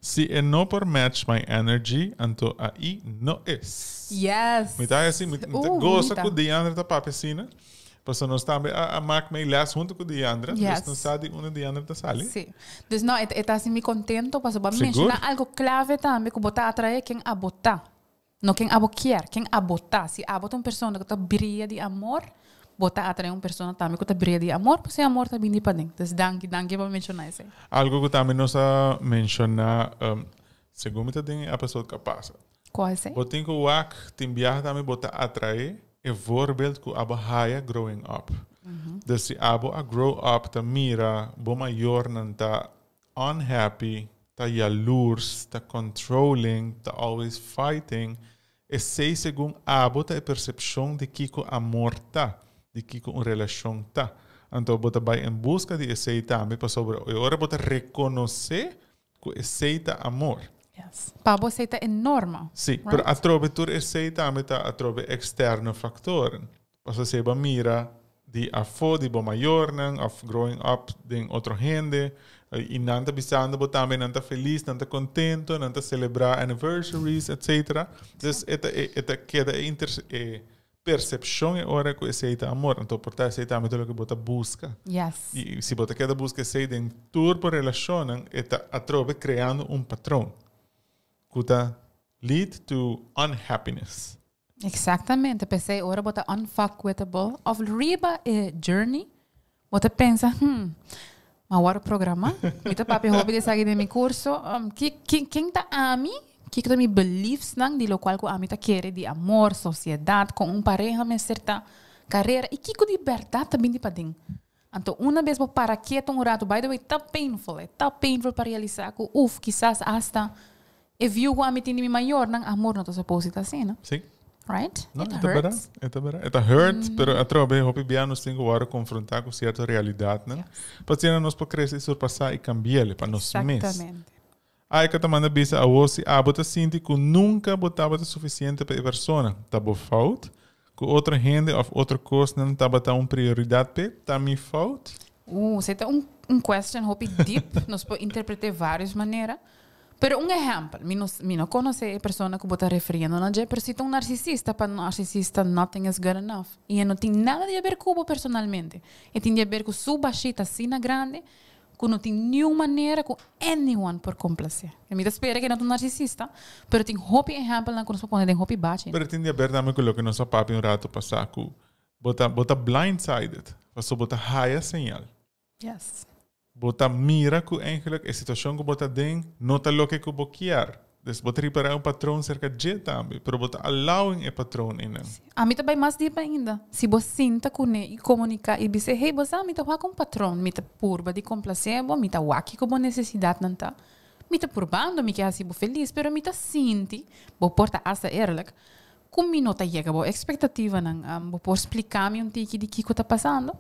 Si e no por match my energy, anto ai no es. Yes. Mi ta haci, mi ta goza cu Diandra ta papia asina. Pasobra nos tambe a a mak mei les huntu ku Diandra, Yes. dus nos sa di unda Diandra ta sali. Sí. Dus no, e e ta hasi mi contento pasobra bo a Sigur. menciona algo clave tambe ku bo ta atrae ken abo ta. No ken abo kier, ken abo ta. Si abo ta un persona ku ta bria di amor, bo ta atrae un persona tambe ku ta bria di amor, pasobra e amor ta bini paden. Dus danki, danki pa menciona esei. Algo ku tambe nos a menciona, segun mi ta den e episode ku a pasa. Cual esei? Bo tin ku wak, tin biaha tambe bo ta atrae e voorbeeld ku abo haya growing up. Dus si abo a grow up ta mira bo mayornan ta unhappy, ta jaloers, ta controlling, ta always fighting, esei segun abo ta e percepcion di kiko amor ta, di kiko un relacion ta. Anto bo ta bai en busca di esei tambe pasobra e ora bo ta reconoce ku esei ta amor. Yes. Pa bo esei ta e norma. Sí, pero atrobe tur esei tambe ta atrobe externo factoren. Pasobra si bo a mira di afó di bo mayornan of growing up den otro hende y nan ta bisando bo tambe nan ta feliz, nan ta contento, nan ta celebra anniversaries, etc. Dus e ta e ta keda e inter e percepcion e ora cu esey ta amor. Anto por ta esey tambe ta loke bo ta busca. Y si bo ta keda busca esey den tur bo relacionnan e ta atrobe creando un patron cu ta lead to unhappiness. Exactamente, p'esei ora bo ta unfuckwithable of riba e journey, bo ta pensa, hmm, ma wòrdu programá? Mi ta papia hopi di esaki den mi kurso. Um, ki, ki, ken ta ami? Kiko ta mi beliefsnan di lokual ku ami ta kere di amor, sosiedat, kon un pareha mester ta, karera, i kiko di bèrdat ta bini paden? Anto una bes bo para keto un ratu, by the way, ta painful, e ta painful pa realisa ku uf, kisas hasta e view ku ami tin di mi mayornan, amor no ta supposed ta asina. Sí. Right? No, It e ta bera, hurts. e ta bera. E ta hurt, pero atrobe hopi bia nos tin ku wòrdu konfrontá ku sierto realidatnan pa asina nos por krese i surpasá i kambi'el pa nos mes. Exactamente. Aika ta manda bisa awor si abo ta sinti ku nunka bo tabata sufisiente pa e persona, ta bo fout? Ku otro hende òf otro kosnan tabata un prioridat p'e, ta mi fout? Esei ta un un question hopi deep, nos por interpret'é varios manera. Pero un ehèmpel, mi no mi no konosé e persona ku bo ta refiriendo na dje, pero si ta un narsisista, pa un narsisista nothing is good enough. I e no tin nada di haber ku bo personalmente. E tin di haber ku su bashita asina grandi Ku no tin niun manera ku anyone por komplasé. E mi ta spera ku e no ta un narsisista, pero tin hopi ehèmpelnan ku nos por pone den hopi bachi. Pero tin di aber tambe ku loke nos a papia un rato pasá ku bo ta bo ta blindsided, pasobra bo ta haya señal. Yes. Bo ta mira ku eigenlijk e situashon ku bo ta den no ta loke ku bo kier. Dus bo ta ripará un patroon serka dje tambe, pero bo ta allowing e patroon einan. Sí. Ami ta bai mas diep ainda. Si bo sinta kuné i komuniká i bis'é, hey, bo sa mi ta wak un patroon, mi ta purba di komplasé bo, mi ta wak kiko bo nesesidatnan ta, mi ta purbando, mi ke hasi bo felis, pero mi ta sinti, bo por ta asta eerlijk, ku mi no ta yega bo ekspektativanan. Bo por splika mi un tiki di kiko ta pasando?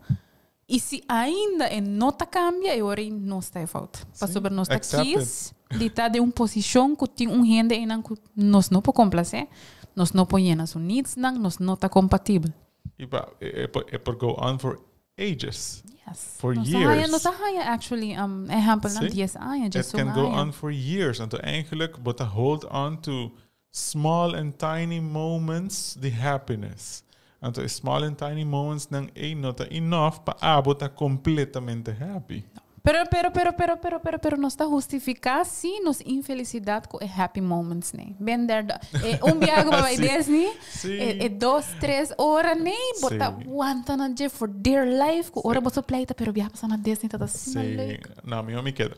I si ainda e no ta cambia, e ora ei nos ta e fout. Pasobra nos ta kies di ta den un posicion cu tin un hende einan cu nos no por complace, nos no por yena su needsnan, nos no ta compatibel. I pa e por go on for ages. Yes. For years. Nos a haya actually ehempelnan dies aña, diesun aña. It can go on for years. Anto eigenlijk bo ta hold on to Small and tiny moments di happiness. Anto e small and tiny moments nan ei no ta enough pa abo ta completamente happy. Pero, pero, pero, pero, pero, pero, pero nos ta hustifica si nos infelicidad cu e happy moments nei. Ben der da. E un biaha cu bo bai Disney, e, e dos, tres ora nei, bo ta wanta na dje for dear life cu ora bo so pleita, pero biaha pasa na Disney ta ta asina leuk. No, miho mi keda.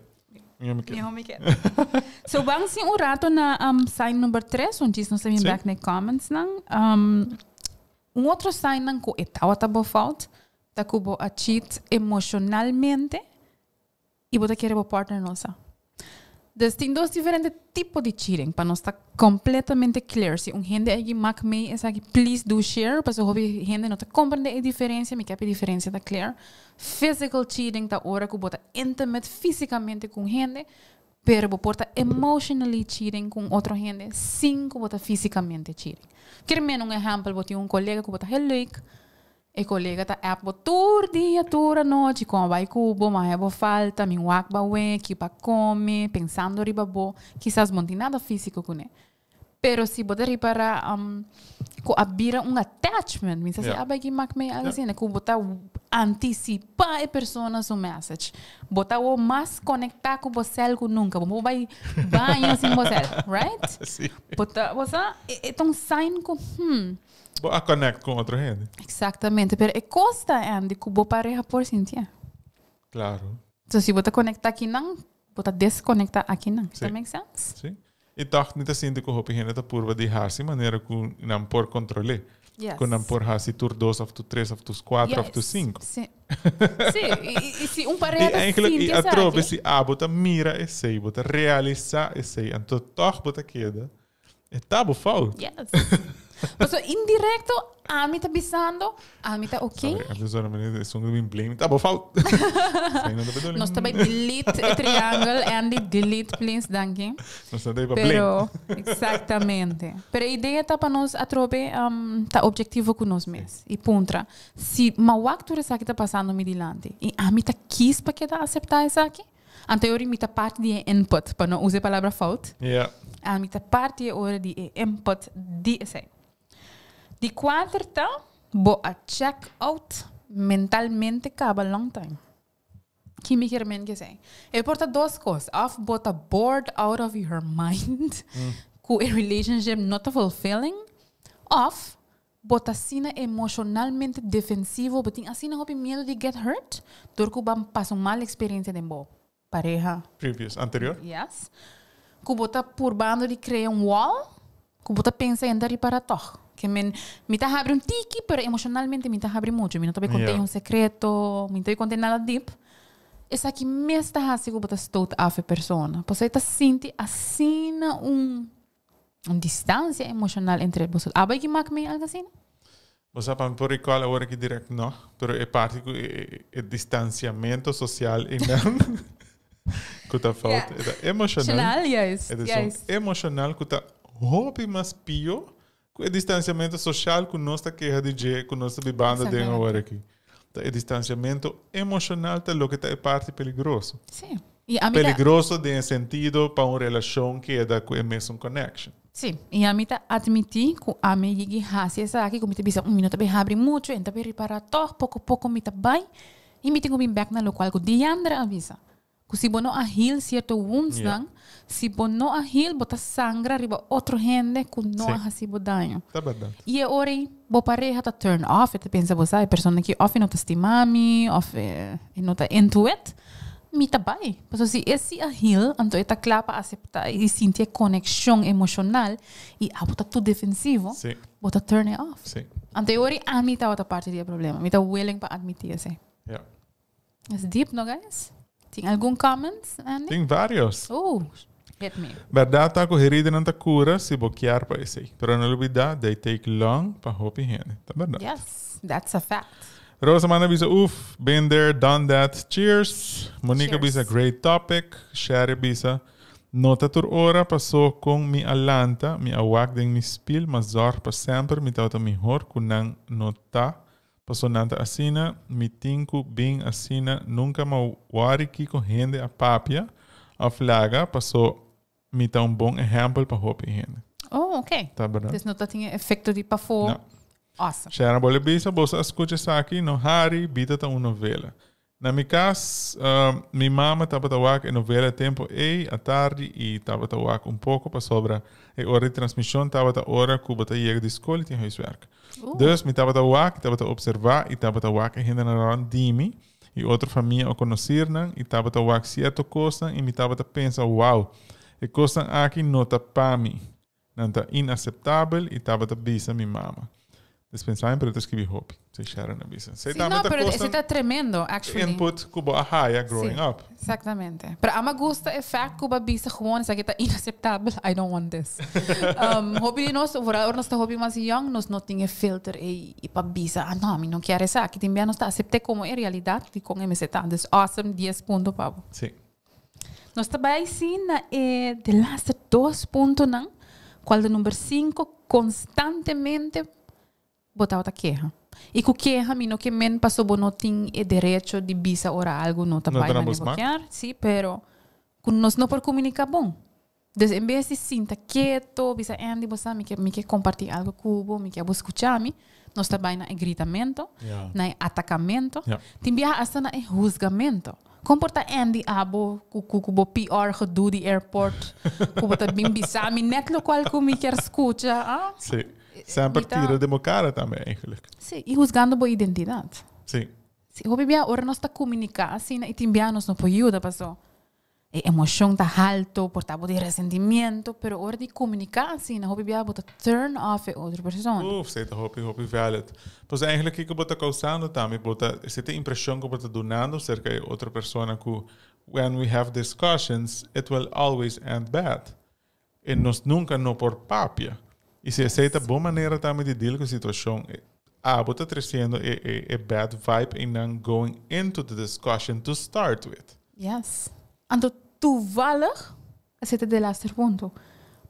Miho mi keda. Miho mi keda. So ban sin un rato na um, sign number 3, un chis nos ta bin back na e comments nan. Um, un otro sign nan ku e tawata bo fout, ta ku bo a cheat emocionalmente i bo ta kere bo partner no sa. Dus tin dos diferente tipo di cheating, pa nos ta completamente clear. Si un hende egi mak mee esaki, please do share, pasobra hopi hende no ta comprende e diferencia, mi ke pa e diferencia ta clear. Physical cheating ta ora ku bo ta intimate físicamente ku un hende, pero bo por ta emotionally cheating ku un otro hende sin ku bo ta físicamente cheating. Kier meen un ehèmpel, bo tin un kolega ku bo ta heel leuk, e kolega ta app bo tur dia, tur anochi, kon a bai ku bo, ma bo falta, mi wak bo awe, ki bo a kome, pensando riba bo, kisas bo no tin nada físiko kuné. Pero si bo ta ripara ku a bira un attachment, mi sa si a bai ki mak me algo asina, ku bo ta antisipa e persona su message. Bo ta wou mas konektá ku bo sèl ku nunka. Bo por bai baño sin bo sèl, right? Sí. Bo ta, bo sa, e ta un sign ku, hmm. Bo a connect ku otro hende. Exactamente, pero e kos ta, Andy, ku bo pareha por sintié. Claro. So si bo ta konektá kinan, Bo ta desconecta akinan. Sí. That make sense? Sí. I tòg mi ta sinti ku hopi hende ta purba di hasi manera ku nan por kontrol'é. Yes. Ku nan por hasi tur dos òf tur tres òf tur kuater òf tur sinku. Sí. Sí, i si un pareha I ta eigenlijk sinti i atrobe esaki. si abo ta mira esei, bo ta realisá esei, anto tòg bo ta keda, e ta bo fout. Yes. Paso indirecto, ami ta bisando, ami ta ok. Sorry, antes ora meneer, is un blame. Ta bo fout. Sei no ta bedoeling. Nos ta bay delete e triangle, Andy, delete please, danki. Nos ta pa blame. Pero, exactamente. Pero e idea ta pa nos atrobe ta objetivo cu nos mes. Y puntra, si m'a wak tur esaki ta pasando mi dilanti, y ami ta kies pa keda acepta esaki? Anto e ora mi ta parti di e input, pa no usa e palabra fout. Ami ta parti e ora di e input di esei. Di cuater ta, bo a check out mentalmente caba long time. Ki mi kier men cu esei? E por ta dos cos. Of bo ta bored out of your mind cu e relationship no ta fulfilling. Of bo ta asina emocionalmente defensivo, bo tin asina hopi miedo di get hurt, door cu bo a pasa un mal experiencia den bo pareha. Previous, anterior? Yes. Cu bo ta purbando di crea un wall, cu bo ta pensa enta ripara toch. Ke men, mi ta habri un tiki, pero emocionalmente mi ta habri mucho. Mi no ta bay conta un secreto, mi no ta bay conta nada diep. Esaki mes ta haci cu bo ta stoot af e persona. Pasobra e ta sinti asina un distancia emocional entre boso. Abo ki mak mee algo asina? Bo sa pa mi por recall awor aki direct no, pero e parti cu e distanciamento social y nan cu ta fout, e ta emocional. Emocional, juist, E ta juist. emocional cu ta hopi mas pio cu e distanciamento social cu nos ta keha di dje, cu nos ta bibando den awor aki. Ta e distanciamento emocional ta loke ta e parti peligroso. Sí. Y ami ta Peligroso den sentido pa un relacion keda cu e mesun connection. Sí, y ami ta admiti cu ami yegi haci esaki, cu mi ta bisa, mi no ta bay habri mucho, en ta bay ripara toch, poco poco mi ta bay, y mi tin cu bin back na locual cu Diandra a bisa. Cu si bo no a heal cierto wounds nan, si bo no a heal, bo ta sangra riba otro hende cu no a haci bo daño. Ta berdad. Y e ora ey, bo pareha ta turn off, e ta pensa, bo sa, e persona aki of e no ta stima mi, of e no ta into it, mi ta bay. Pasobra si e si a heal, anto e ta cla pa acepta y sinti e conexion emocional y abo ta tur defensivo, bo ta turn e off. Anto e ora ey ami tabata parti di e problema. Mi ta willing pa admiti esey. Is deep, no guys? Tin algun comments, Andy? Tin varios. Hit me. Berdad ta cu heridanan ta cura si bo kier pa esey. Pero no olbida, they take long pa hopi hende. Ta berdad. Yes, that's a fact. Rosa manda bisa, uff, been there, done that. Cheers. Monica Cheers. bisa, great topic. Sherry bisa, no ta tur ora paso con mi a lanta, mi a wak den mi spiel, ma zorg pa semper mi tawata mihor cu nan no ta. Paso nan ta asina, mi tin cu bin asina, nunca ma worry kico hende a papia of laga, paso mi ta un bon ehempel pa hopi hende. Oh, ok. Ta berdad. Dus no ta tin e efecto di pafó. No. Awesome. Sharon Bole bisa, boso a scucha esaki, no hari, bida ta un novela. Na mi cas, mi mama tabata wak e novela e tempo ey, atardi, y tabata wak un poco pasobra e ora di transmision tabata ora cu bo ta yega di scol y tin huiswerk. Dus mi tabata wak y tabata observa y tabata wak e hendenan rond di mi y otro famia o conocirnan y tabata wak cierto cosnan y mi tabata pensa, wow, e cosnan aki no ta pa mi. Nan ta inaceptabel y tabata bisa mi mama. Dispensami pero ta scribi hopi. Sey Sharon a bisa. Sey Sí, tambe no, ta pero cosnan ese ta tremendo, actually. Input cu bo a haya growing Sí, up. Exactamente. Pero ama gusta e fact cu bo a bisa gewoon esaki ta inaceptabel. I don't want this. Hopi di nos, vooral ora nos ta hopi mas young, nos no tin e filter ey y pa bisa, ah no, mi no kier esaki. Tin bia nos ta acepte como e realidad di con e mester ta. Dus awesome, 10 punto pa bo. Sí. Nos ta bai si na e de laatste dos puntonan, cual ta number 5, constantemente bo tabata keha. Y cu keha mi no ke men paso bo no tin e derecho di bisa ora algo no ta No bai ta na mane bo bo smaak. kier, si, pero cu nos no por comunica bon. Dus en bes di sinta keto, bisa Andy, bo sa, mi ke, mi ke comparti algo cu bo, mi ke abo scucha mi, nos ta bai na e gritamento, na e atacamento, tin biaha hasta na e huzgamento. Con por ta Andy abo cu, cu, cu bo PR gedoe di airport, cu bo ta bin bisa mi net locual cu mi kier scucha, ah? Sí. Semper Mi ta tira den bo cara tambe eigenlijk. Sí, y huzgando bo identidad. Sí. Sí, hopi biaha ora nos ta comunica asina y tin biaha nos no por yuda paso e emocion ta halto, por ta bo di resentimiento, pero ora di comunica asina, hopi biaha bo ta turn off e otro persona. Uf, esey ta hopi, hopi valid. Pues eigenlijk kico bo ta causando tambe, bo ta, esey ta impresion cu bo ta dunando cerca e otro persona cu when we have discussions, it will always end bad. E nos nunca no por papia. I si esei ta bo manera tambe di deal ku situashon, abo ta tresiendo e bad vibe einan going into the discussion to start with. Yes. Anto toevallig, esei ta delaster punto,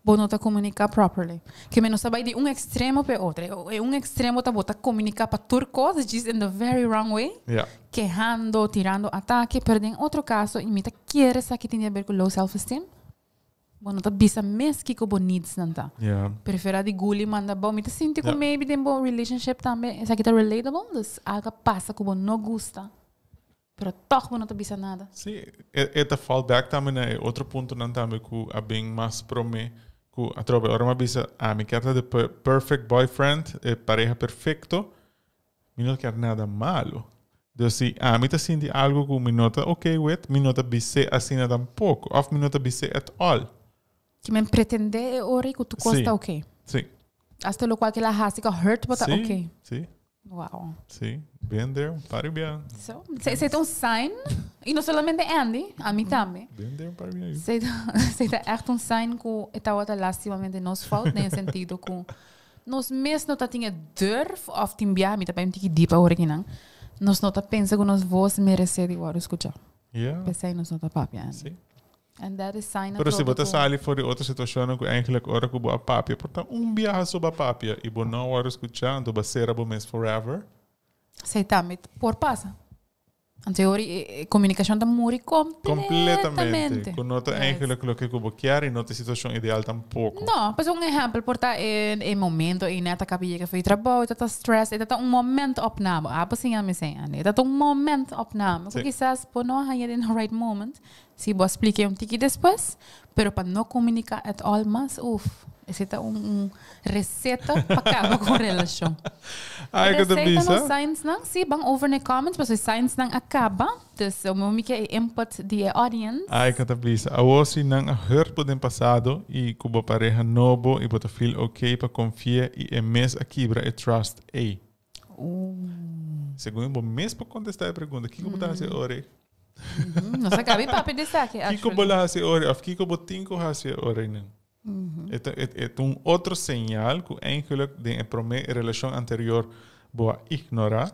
bo no ta komuniká properly. Ke men nos ta bai di un ekstremo pa e otro. E un ekstremo ta bo ta komuniká pa tur kos, just in the very wrong way. Ja. Kehando, tirando atake, pero den otro kaso, i mi ta kere esaki tin di haber ku low self esteem, Bo no ta bisa mes kiko bo needsnan ta. Ja. Prefera di guli manda bo. Mi ta sinti ku Ja. maybe den bo relationship tambe esaki ta relatable. Dus algo a pasa ku bo no gusta, pero tòg bo no ta bisa nada. Sí, e ta fall back tambe na e otro puntonan tambe ku a bin mas promé ku atrobe ora mi a bisa ami kier ta de perfect boyfriend, e pareha perfecto, Mi no kier nada malo. Dus si ami ta sinti algo ku mi no ta okay with, mi no ta bis'é asina tampoko. Of mi no ta bis'é at all. Ki men pretendé e ora ei ku tur kos Sí. ta okay. Sí. Hasta lokual ke el a hasi ku a hurt bo ta Sí, okay. sí, Wow. sí. Been there, un par di bia. So, esei ta un sign, i no solamente Andy, ami tambe. Been there, un par di bia. Esei ta, esei ta echt un sign ku e tabata lastimamente nos fout, den e sentido ku Nos mes no ta tin e durf of tin biaha, mi ta bai un tiki diep awor akinan, nos no ta pensa ku nos vos meresé di wòrdu skuchá. Ja. P'esei nos no ta papia ainda. Sí. And that is sign Pero si bo ta ku sali for di otro situashonnan ku eigenlijk ora ku bo a papia, por ta un biaha so bo a papia i bo no a wòrdu skuchá, anto bo a sera bo mes forever. Esei tambe por pasa. Anto e ora e komunikashon ta muri Completamente. kompletamente. Ku no ta eigenlijk loke ku bo kier i no ta e situashon ideal tampoko. No, pues un ehèmpel por ta e e momento ei nèt a kaba yega for di trabou, e ta ta stress, e ta ta un momentopname. Abo siña mi esei, Andy. E ta ta un momentopname. Ku Sí. kisas bo no a haña den the right moment. Si bo a splik'é un tiki despues, pero pa no komuniká at all mas, uf, esei ta un un reseta pa kaba ku un relashon. Ai, ku ta Reseta bisa? no signsnan, si, ban over na e comments, pasobra e signsnan a kaba. Dus mi ke e input di e audience. Ai, ku ta bisa. Awor si nan a hurt bo den pasado i ku bo pareha nobo i bo ta feel okay pa konfia i e mes a kibra e trust ei. Segun bo mes por kontestá e pregunta, kiko bo ta hasi ora ei? Nos a kabi papia di esaki, Kiko actually. bo la hasi ora ei òf kiko bo tin ku hasi ora ei nan? E ta e ta un otro señal ku eigenlijk den e promé relashon anterior bo a ignorá.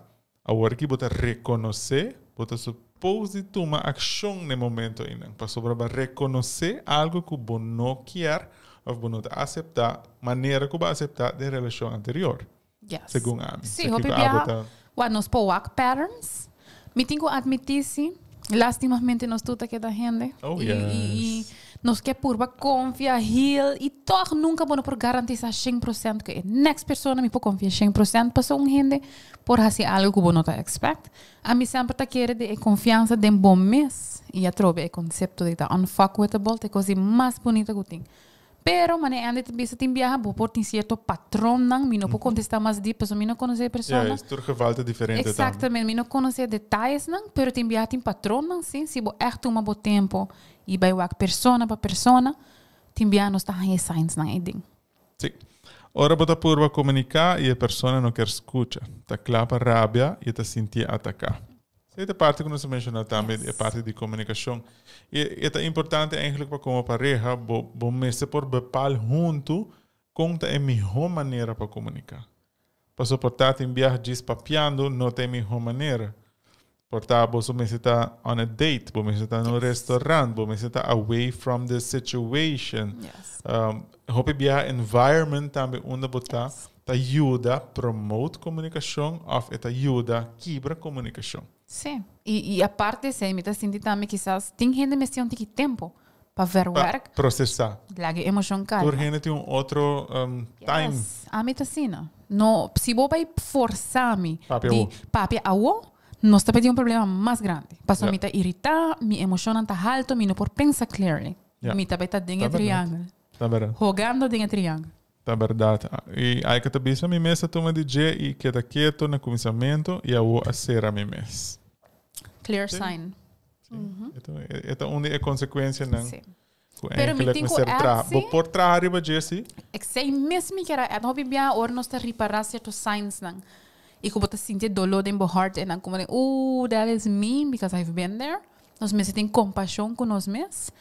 Awor ki bo ta rekonosé, bo ta supos di tuma akshon na e momento einan, pasobra bo a rekonosé algu ku bo no kier òf bo no ta aseptá manera ku bo a aseptá den relashon anterior. Yes. Segun ami. Sí, hopi biaha wak nos por wak patterns. Mi tin ku admití sí, lastimamente nos tur ta keda hende. Oh, I, yes. i, i nos ke purba konfia, heal, i tòg nunka bo no por garantisá 100% ku e next persona mi por konfia 100% pasobra un hende por hasi algu ku bo no ta expect. Ami semper ta kere di e konfiansa den bo mes i atrobe e konsepto di ta unfuckwithable ta e kos di mas bunita ku tin. Pero, manera Andy ta bisa, tin biaha bo por tin cierto patronnan, mi no por contesta mas diep pasobra mi no conoce e persona. Ja, es tur geval ta diferente tambe. Exactamente, mi no conoce e detayesnan, pero tin biaha tin patronnan si, si bo echt tuma bo tempo y bay wak persona pa persona, tin biaha nos ta haña e signsnan ey den. Si. Ora bo ta purba comunica y e persona no kier scucha, ta cla pa rabia y e ta sintié ataca. Esei ta e parti ku nos a menshoná tambe, e parti di komunikashon. I e ta importante eigenlijk pa komo pareha bo bo mester por bepal huntu kon ta e mihó manera pa komuniká. Pasobra por ta tin biaha djis papiando no ta e mihó manera. Por ta boso mester ta on a date, bo mester ta na un restaurant, bo mester ta away from the situation. Hopi biaha environment tambe unda bo ta. Ta yuda promote komunikashon òf e ta yuda kibra komunikashon? Sí. I, i aparte esei mi ta sinti tambe kisas tin hende mester un tiki tempo pa verwerk. Pa prosesá. Laga e emoshon kalma. Tur hende tin un otro time. Yes. Ami ta asina. No, si bo bai forsa mi Papia di awo. papia awo, nos ta p'e un problema mas grandi. Pasobra Ja. mi ta iritá, mi emoshonnan ta halto, mi no por pensa clearly. Ja. Mi ta bai ta den Ta e bèrdat. triangel. Ta bèrdat. Hogando den e triangel. Ta berdad. I Aika ta bisa, Mi mes a tuma di dje i keda keto na kuminsamentu i awor a sera mi mes. Clear Sí. sign. Sí. E ta un di e konsekuensianan Sí. ku Pero mi eigenlijk tin ku mester add, traha. sí. Bo por traha riba dje, sí. Esei mes mi kier a add. Hopi bia ora nos ta ripará sierto signsnan i ku bo ta sinti e doló den bo hart en nan komo den, ooh, that is me because I've been there. Nos mester tin kompashon ku nos mes.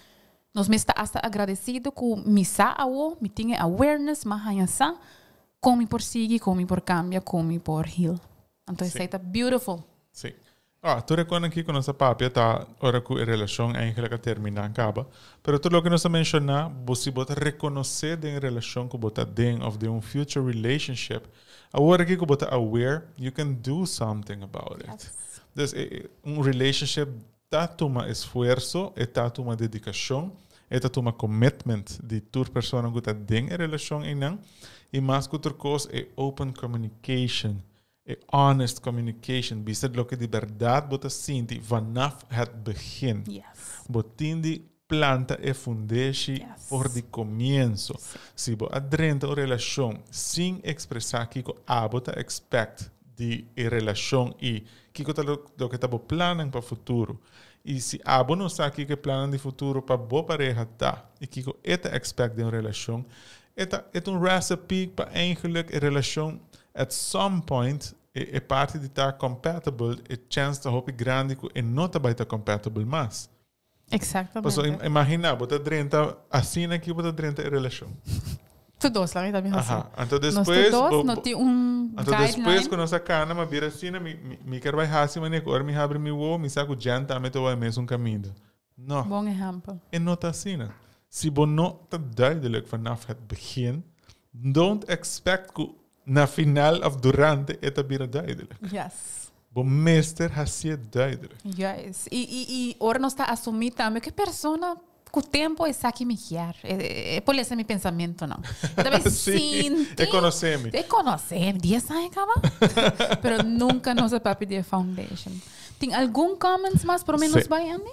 Nos mes ta hasta agradecido cu mi sa awo, mi tin e awareness, m'a haña sa con mi por sigui, con mi por cambia, con mi por heal. Anto esey ta beautiful. Sí. Ah, tur e konan kiko nos a papia ta ora ku e relashon eigenlijk a terminá kaba. Pero tur loke nos a menshoná, bo si bo ta rekonosé den e relashon ku bo ta den òf den un future relationship, awor aki ku bo ta aware, you can do something about it. Yes. Dus e, e, un relationship ta tuma esfuerso, e ta tuma dedikashon, e ta tuma commitment di tur persona ku ta den e relashon einan. I mas ku tur kos e open communication. E honest communication, bisa loke di berdad bo ta sinti vanaf het begin. Yes. Bo tin di planta e fundeshi Yes. for di comienso. Si bo a drenta un relacion sin expresa kico abo ta expect di e relacion y kico ta loke ta bo plannan pa futuro. Y si abo no sa kico e plannan di futuro pa bo pareha ta y kico e ta expect den un relacion, e ta e ta un recipe pa eigenlijk e relacion at some point e e parti di ta compatible e chance ta hopi grandi cu e no ta bay ta compatible mas. Exactamente. Paso imagina bo ta drenta asina ki bo ta drenta e relacion. Tur dos la mi ta bisa Aha. Anto Nos despues tur dos bo, no bo tin un anto despues guideline. cu nos a cana mi a bira asina mi mi mi kier bay haci manera cu ora mi habri mi wowo mi sa cu Jen tambe ta bay e mesun caminda. No. Bon ehempel. E no ta asina. Si bo no ta duidelijk vanaf het begin, don't expect ku na final of durante e ta bira duidelijk. Yes. Bo mester hasié duidelijk. Juist. I, i, i ora nos ta asumí tambe ku e persona ku tempo esaki mi kier. E, e por lesa mi pensamentonan. E ta bay Sí, sinti. e konosé mi. E konosé mi. Dies aña kaba. Pero nunka nos a papia di e foundation. Tin algun comments mas promé nos Sí. bai, Andy?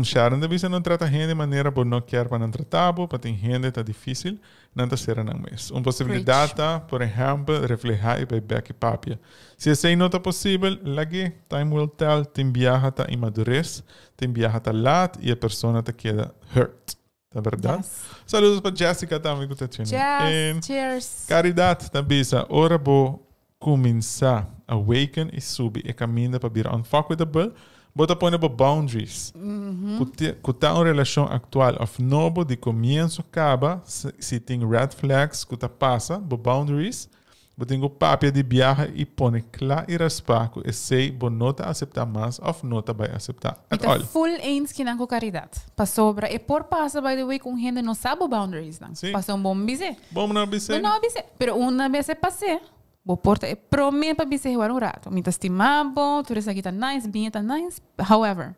Sharon ta bisa no trata hende manera bo no kier pa nan trata bo, pa tin hende ta dificil, nan ta cera nan mes. Un posibilidad Preach. ta, por ehempel, refleha y bay bek y papia. Si esey no ta posibel, lag'e, time will tell, tin biaha ta inmadurez, tin biaha ta laat y e persona ta keda hurt. Ta berdad? Yes. Saludos pa Jessica tambe cu ta tuning Jess, in. cheers. Caridad ta bisa, ora bo cuminsa awaken y subi e caminda pa bira unfuckwithable, bo ta pone bo boundaries. Cu te, cu ta un relacion actual of nobo di comienzo caba, si tin red flags cu ta pasa bo boundaries, Bo tin ku papia di biaha i pone kla i raspá ku esei bo no ta aseptá mas òf no ta bai aseptá Mi at ta all. full eens kinan ku Caridad. Pasobra e por pasa by the way ku un hende no sa bo boundaries nan. Sí. Pasobra bo no bis'é. Bo no bis'é. Bo no bis'é. Pero una bes e pas'é, bo por ta e promé pa bis'é igual un rato. Mi ta stima bo, tur esaki ta nice, biña ta nice. However,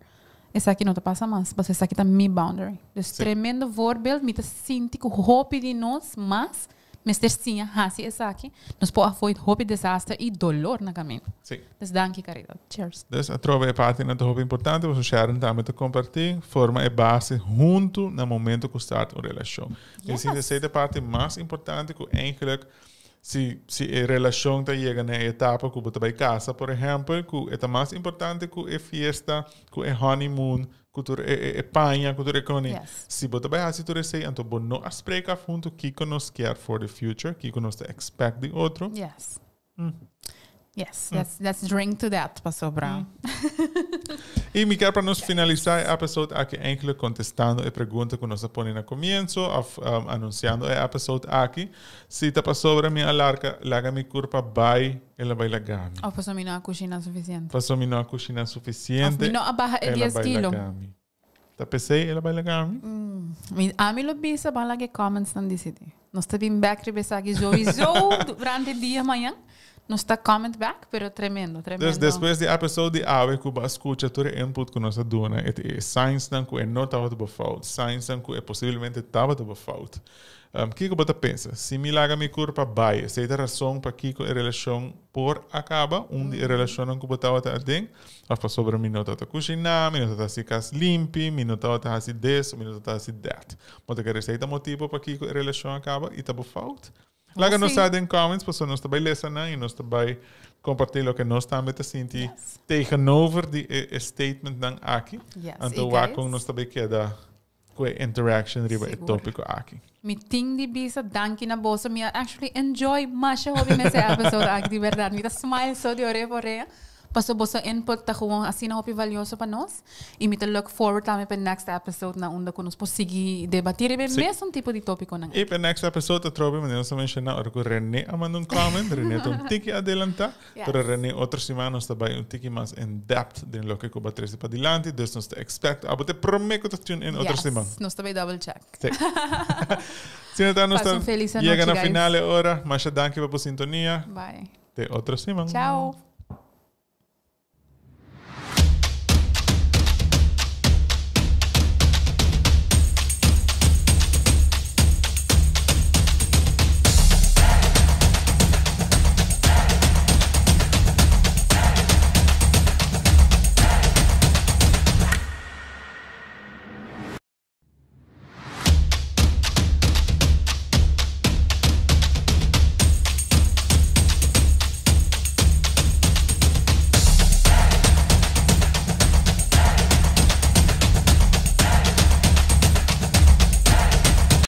esaki no ta pasa mas, pasobra esaki ta mi boundary. Dus Sí. tremendo voorbeeld. Mi ta sinti ku hopi di nos mas Mester siña hasi esaki, nos por avoid hopi desaster y dolor na camino. Sí. Dus danki Caridad. Cheers. Dus atrobe e partinan ta hopi importante, pasobra Sharon tambe ta comparti, forma e base hunto na momento cu start un relacion. Mi Yes. sinti esey ta e parti mas importante cu eigenlijk si si e relacion ta yega na e etapa cu bo ta bay casa por ehempel, cu e ta mas importante cu e fiesta, cu e honeymoon, Ku tur e, e, e paña, ku tur e koni. Yes. Si bo ta bai hasi tur esei, anto bo no a spreek af huntu kiko nos kier for the future, kiko nos ta expect di otro. Yes. Yes, let's, let's drink to that, pasobra. I mi kier pa nos finalisá e episode aki eigenlijk kontestando e pregunta ku nos a pone na komienso of anunsiando e episode aki. Si ta pasobra mi a larga, laga mi kurpa bai, el a bai laga mi. Of pasobra mi no a kushiná sufisiente. Pasobra mi no a kushiná sufisiente. Of mi no a baha e el a 10 bai kilo. laga mi. Ta p'esei el a bai laga mi? Mi, ami lo bisa ban laga e comments nan disidí. Nos ta bin bek riba esaki sowieso durante dia mañan. Nos ta comment back, pero tremendo, tremendo. Dus despues di episode di awe ku bo a skucha tur e input ku nos a duna, e e signsnan ku e no tabata bo fout, signsnan ku e posiblemente tabata bo fout. Kiko bo ta pensa? Si mi laga mi kurpa bai, esei ta rason pakiko e relashon por a kaba? Un di e relashonnan ku bo tabata aden? Òf pasobra mi no tabata kushiná, mi no tabata hasi kas limpi, mi no tabata hasi des, mi no tabata hasi dat. Bo ta kere esei ta motibu pakiko e relashon a kaba i ta bo fout? Laga nos sa den comments pasobra nos ta bai lesa nan i nos ta bai kompartí loke nos tambe ta sinti tegenover di e statementnan aki. Anto wak kon nos ta bai keda ku e interaction riba e Sigur. tópiko aki. Mi tin di bisa danki na boso. Mi a actually enjoy masha hopi mes e episode aki, di berdad. Mi ta smile so di orea pa orea. Paso boso input ta gewoon asina hopi valioso pa nos. Y mi ta look forward tambe pa next episode na unda cu nos por sigui debati riba e mesun tipo di topiconan. Y pa next episode atrobe, manera nos a menciona, ora cu René a manda un comment, René ta un tiki adelanta, pero René otro siman nos ta bay un tiki mas in depth den loke cu bo a trece padilanti, dus nos ta expect abo ta e prome cu ta tune in otro siman. Yes, nos ta bay double check. Sí. Asina ta nos Pasa ta un feliz yega anochi, na guys. final e ora. Masha danki pa bo sintonia. Bye. Te otro siman. Ciao.